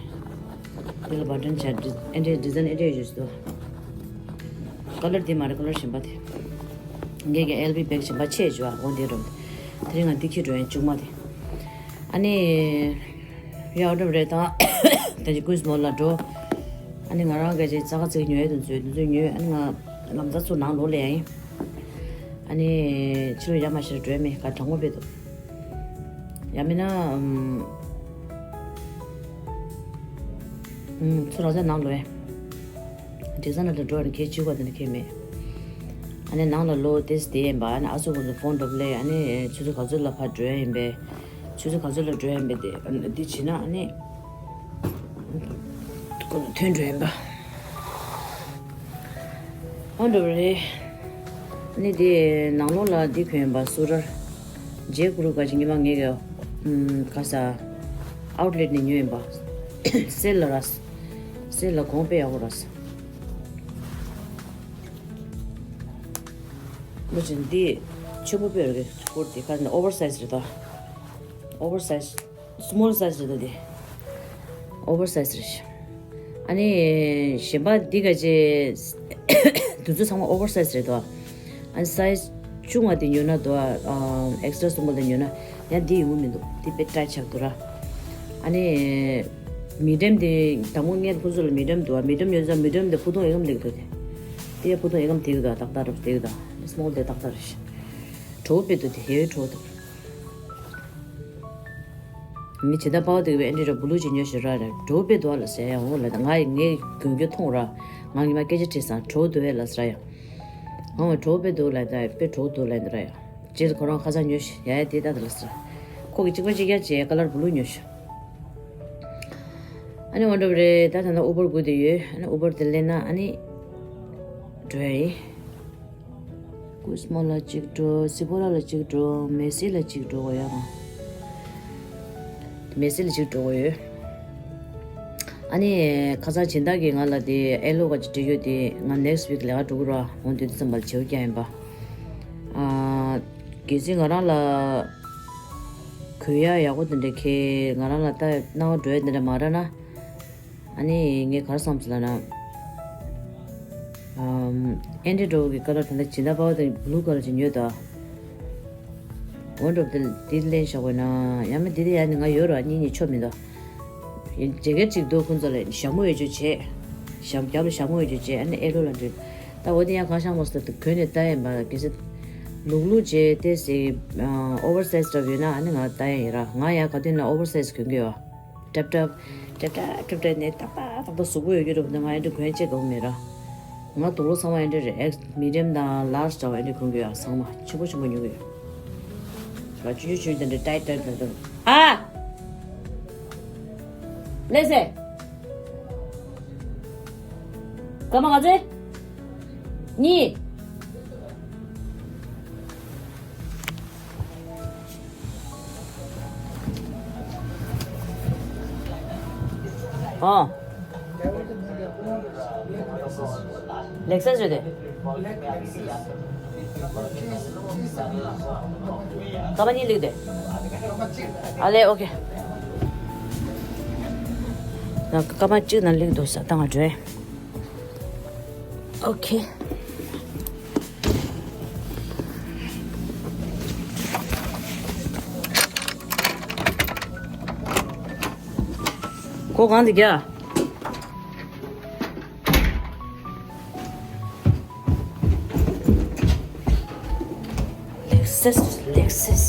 དེ་ལ་བ་ཊན་བྱས། ཨེ་འདྲས་ཌི་ཛའིན་ཨེ་འདྲས་ཡོད་ཅིག་འདུག་ཀ་ལར་དེ་མ་རེད། ཀ་ལར་གཞན་པ་དེ། ངས་ཀྱི་ཨེལ་བི་བེག་གཞན་པ་ཆེ་བྱུང་བ་འོ་འདི་རུ། དེ་རིང་ང་འདི་ཁྱེར་འགྲོ་ཡ་ཆུང་མ་དེ། ཨ་ནི། ཡ་འགྲོ་རེད་དང་། ད་ཅི་ཀུན་སྨོ་ལ་འགྲོ། ཨ་ནི་ང་རང་ག་ཅིག་ཙག་ཙིག་ཉོ་ཡ་དེ་ཚོ་དེ་ཚོ་ཉོས། ཨ་ནི་ང་ལམ་ཚ་ཚུར་ནང་ལོག་ལ་ཡ་ཡིན། ཨ་ནི་ཕྱི་ལོགས་ཡ་མ་ཤར་འགྲོ་ཡ་མེད། ག་གྲང་མོ་བས་འདུག་ཡ་མིན་ན་ཨམ། ཨམ། ཚུར་རང་ཚ་ནང་ལོག་ཡ། འབྲས་ཚ་ན་དུ་འགྲོ་བ་ནི་ཁྱེད་བཅུག་པ་དེ་ནི་ཁྱེད་མེད། ཨ་ནི་ནང་ལ་ལོ་དེ་སི་དེ་ཡིན་པ། ཨ་ནི་ཨ་ཚོ་ཁོ་ཚོ་ཕོན་འགྲོ་ལེ། ཨ་ནི་ཆུ་ཚོད་ག་ཚོད་ལ་ཕར་འགྲོ་ཡ་ཡིན་པས། ཆུ་ཚོད་ག་ཚོད་ལ་འགྲོ་ཡ་ཡིན་པས་དེ་འདི་བྱེད་ན་ཨ་ནི། ཁོ་ཚོ་ཐོན་འགྲོ་ཡིན་པ། ཨ་འགྲོ་བ་རེད། ཨ་ནི་དེ་ནང་ལོགས་ལ་འདི་གྱོན་ཡིན་པ་སུ་རར། ཇེ་ཀུ་རུ་ག་ཅིག་ཉི་མ་ངས་གི་ཨམ་ག་ས་ཨའུ་ཊི་ལེ་ཊི་ནས་ཉོས་ཡིན་པ། སེལ་ལ་ར། སེལ་ལ་གོང་དཔེ་ཡག་པོ་ར། ལོ་ཆེན་འདི་ཆེན་པོ་དཔེ་རེད། སྐོར་དེ་ཁ་ནས་ཨོ་བར་སའི་ཛི་རེད་ད། ཨོ་བར་སའི་ཛི། སི་མོལ་སའི་ཛི་རེད་ད་དེ། ཨོ་བར་སའི་ཛི་རེད། ཨ་ནི་གཞན་པ་འདི་ག་ཅེ། འདི་ཚོ་ཚང་མ་ཨོ་བར་སའི་ཛི་རེད་ད། ཨ་ནི་སའི་ཛི་ཆུང་བ་དེ་ཉོས་ན་དོ། ཨ་ཨེག་སི་ཊ་ར་སི་མོལ་དེ་ཉོས་ན་ཡང་འདི་ཡོང་གི་མི་འདུག་འདི་དཔེ་ཊའིཊ་ཆགས་འདུག་ར། ཨ་ནི། མི་ཌི་ཡམ་དེ་དང་པོ་ངས་ཁོ་ཚོ་ལ་མི་ཌི་ཡམ་འདུག་བ། མི་ཌི་ཡམ་ཡོད་ཙང་མི་ཌི་ཡམ་དེ་ཕུ་ཐུང་ཨེ་གམ་ལེགས་འདུག་དེ། དེ་ཕུ་ཐུང་ཨེ་གམ་དེ་གི་ད་ཏག་ཏག་རབ་དེ་གི་ད། སི་མོལ་དེ་ཏག་ཏག་རེད། གྲོ་བོ་དཔེ་འདུག་དེ་ཧེ་བའི་གྲོ་བོ་འདུག་མི་ཇི་ལྟར་པའོ་དེ་གི་བའི་ཨེ་འདྲི་ར་བུ་ལུ་ཅིག་ཉོ་ཞིག་ར་ར། གྲོ་བོ་དཔེ་འདུག་ལ་ཟེར་ཡ། འོ་ལ་ད་ང་ཡི་ངའི་གྱོན་གྱོན་མཐོང་ར། ང་ཉི་མ་སྐད་ཆ་དྲིས་སང་གྲོ་བོ་འདུག་ཨེ་ལ་ཟེར་ཡ། ཨོ་གྲོ་བོ་དཔེ་འདུག་ལ་ད་དཔེ་གྲོ་བོ་འདུག་ལ་འདི་ར་ཡ། ཅེས་ཁོ་རང་ཁ་སང་ཉོས་ཤི་ཡ་ཡ་དེ་ལྟ་དེ་ལ་ཟེར། ཁོ་གི་གཅིག་པ་གཅིག་རྐྱང་བྱས་ཀ་ལར་བུ་ལུ་ཉོས་ཤི། ཨ་ནི་འོ་འདྲ་བ་རེད། ད་ད་ལྟ་ཨུ་བར་སྒུག་བསྡད་ཡོད། ཨ་ནི་ཨུ་བར་དེ་སླེབས་ན་ཨ་ནི་འགྲོ་ཡ་ཡིན། ཀུ་སི་མོ་ལ་གཅིག་འགྲོ། སི་ཕོ་ར་ལ་གཅིག་འགྲོ། མེ་སི་ལ་གཅིག་འགྲོ་དགོས་ཡ་མ། མེ་སི་ལ་གཅིག་འགྲོ་དགོས་ཡོད། ཨ་ནི་ཁ་སང་སྦྱིན་བདག་གིས་ང་ལ་དེ་ཨེ་ལོ་ག་ཅིག་སྤྲད་ཡོད་དེ། ང་next week་ལས་ཀ་འགྲོ་གི་ར། འོང་དུས་དུས་ཙམ་པ་ལ་བྱེད་དགོས་ཀྱང་ཡིན་པ། ཨ། གལ་སྲིད་ང་རང་ལ་གོན་ཡག་ཡག་པོ་དེ་འདྲ་ཁྱེད་ང་རང་ལ་ལྟ་སྣང་བ་འགྲོ་ཡ་དེ་འདྲ་མ་རག་ན། ཨ་ནི་ངས་ག་རེ་བསམ་སོང་ལབ་ན། ཨམ། ཨེ་འདྲ་འགྲོ་གི་ཀ་ལར་དེ་འདྲ་སྦྱིན་བདག་པ་བ་དང་blue color་ཅིག་ཉོས་ད། འོ་འགྲོ་དེ་དེ་ལེན་བཞག་དགོས་ན་ཡང་མིན་དེ་དེ་ཡང་ནི་ང་ཡོད་ར། གཉིས་གཉིས་ཆོ་མི་འདུག་ཡིན་ཇེ་ཀེཊ་ཅིག་འདུག་ཁོང་ཚོ་ལ་ཞྭ་མོ་ཡོད་ཅོ་བྱས། ཞྭ་རྒྱབ་ལ་ཞྭ་མོ་ཡོད་ཅོ་བྱས། ཨ་ནི་ཨེ་ལོ་ལ་འདྲི། ད་འོ་དེ་ཡང་གང་ཤང་མོ་སྟོད་དུ་གོན་ནས་ལྟ་ཡིན་པ་གལ་སྲིད། ལུག་ལུག་བྱས་ཏེ་སེ། ཨོ་བར་སའི་ཛི་འདྲ་ཡོད་ན་ཨ་ནི་ང་ལ་ལྟ་ཡ་ཡིན་ར། ང་ཡང་ག་དུས་ན་ཨོ་བར་སའི་ཛི་གོན་གི་ཡོད། ཀྲབ་ཀྲབ། ཀྲབ་ཀྲབ་ཀྲབ་ཀྲབ་ནས་ཏག་ཏག་ཏག་ཏག་གཟུགས་པོ་ཡོད་རྒྱུ་རེད་པ། ང་ཡང་འདི་གོན་ཆེད་དགའ་བོ་མེད་ར། ང་དུག་ལོག་ཚང་མ་ཡང་འདྲ་རེད། ཨེག་སི་མི་ཌི་ཡམ་དང་ལཱར་ཇི་འདྲ་བ་ཡང་འདྲ་གོན་གི་ཡོད། ཚང་མ་ཆེན་པོ་ཆེན་པོ་ཉོ་གི་ཡོད། ང་ཆུང་ཆུང་ཆུང་དེ་འདྲ་ཊའིཊ་ཊའིཊ་དང་དང་། ཨ། ལེ་སེ། སྐར་མ་ག་ཚོད། གཉིས། ཨ། ལེགས་སེ་ཟེར་ཏེ། སྐར་མ་གཉིས་ལེགས་ཏེ། ཨ་ལེ་ཨོ་ཁེ། ང་སྐར་མ་གཅིག་ན་ལེགས་འདུག་ས་ད་ང་འགྲོ། ཨོ་ཁེ། ཁོ་གང་དེ་རྒྱ། Lexus, Lexus.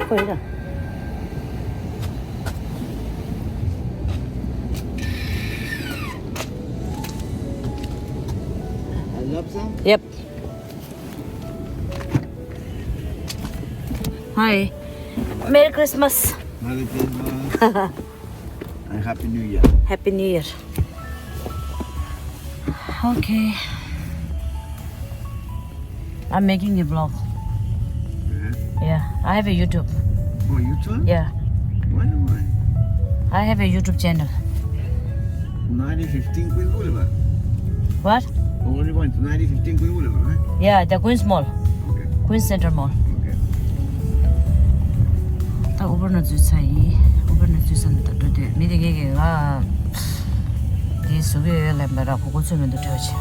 ཁོ་ཡིན་ན། Yep. Hi. Merry Christmas. Merry Christmas. And Happy New Year. Happy New Year. Okay. I'm making a vlog. Yeah. Yeah, I have a YouTube. Oh, YouTube? Yeah. Why, why? I have a YouTube channel. Nineteen fifteen Queens Boulevard. What? Oh, you went to nineteen fifteen Queens Boulevard, right? Yeah, the Queens Mall. Okay. Queens Center Mall. Okay. ད་ཨུ་བར་ནང་འཛུལ་ཚར་ཡིན། ཨུ་བར་ནང་འཛུལ་ཚར་ནས་ད་འགྲོ་དུས་མི་དེ་གས་ཀྱིས་ང་དེ་བཟོ་གི་ཡོད་ལབ་པ་ར། ཁོ་ཁོ་ཚོད་མི་འདུག་འགྲོ་ཆེ།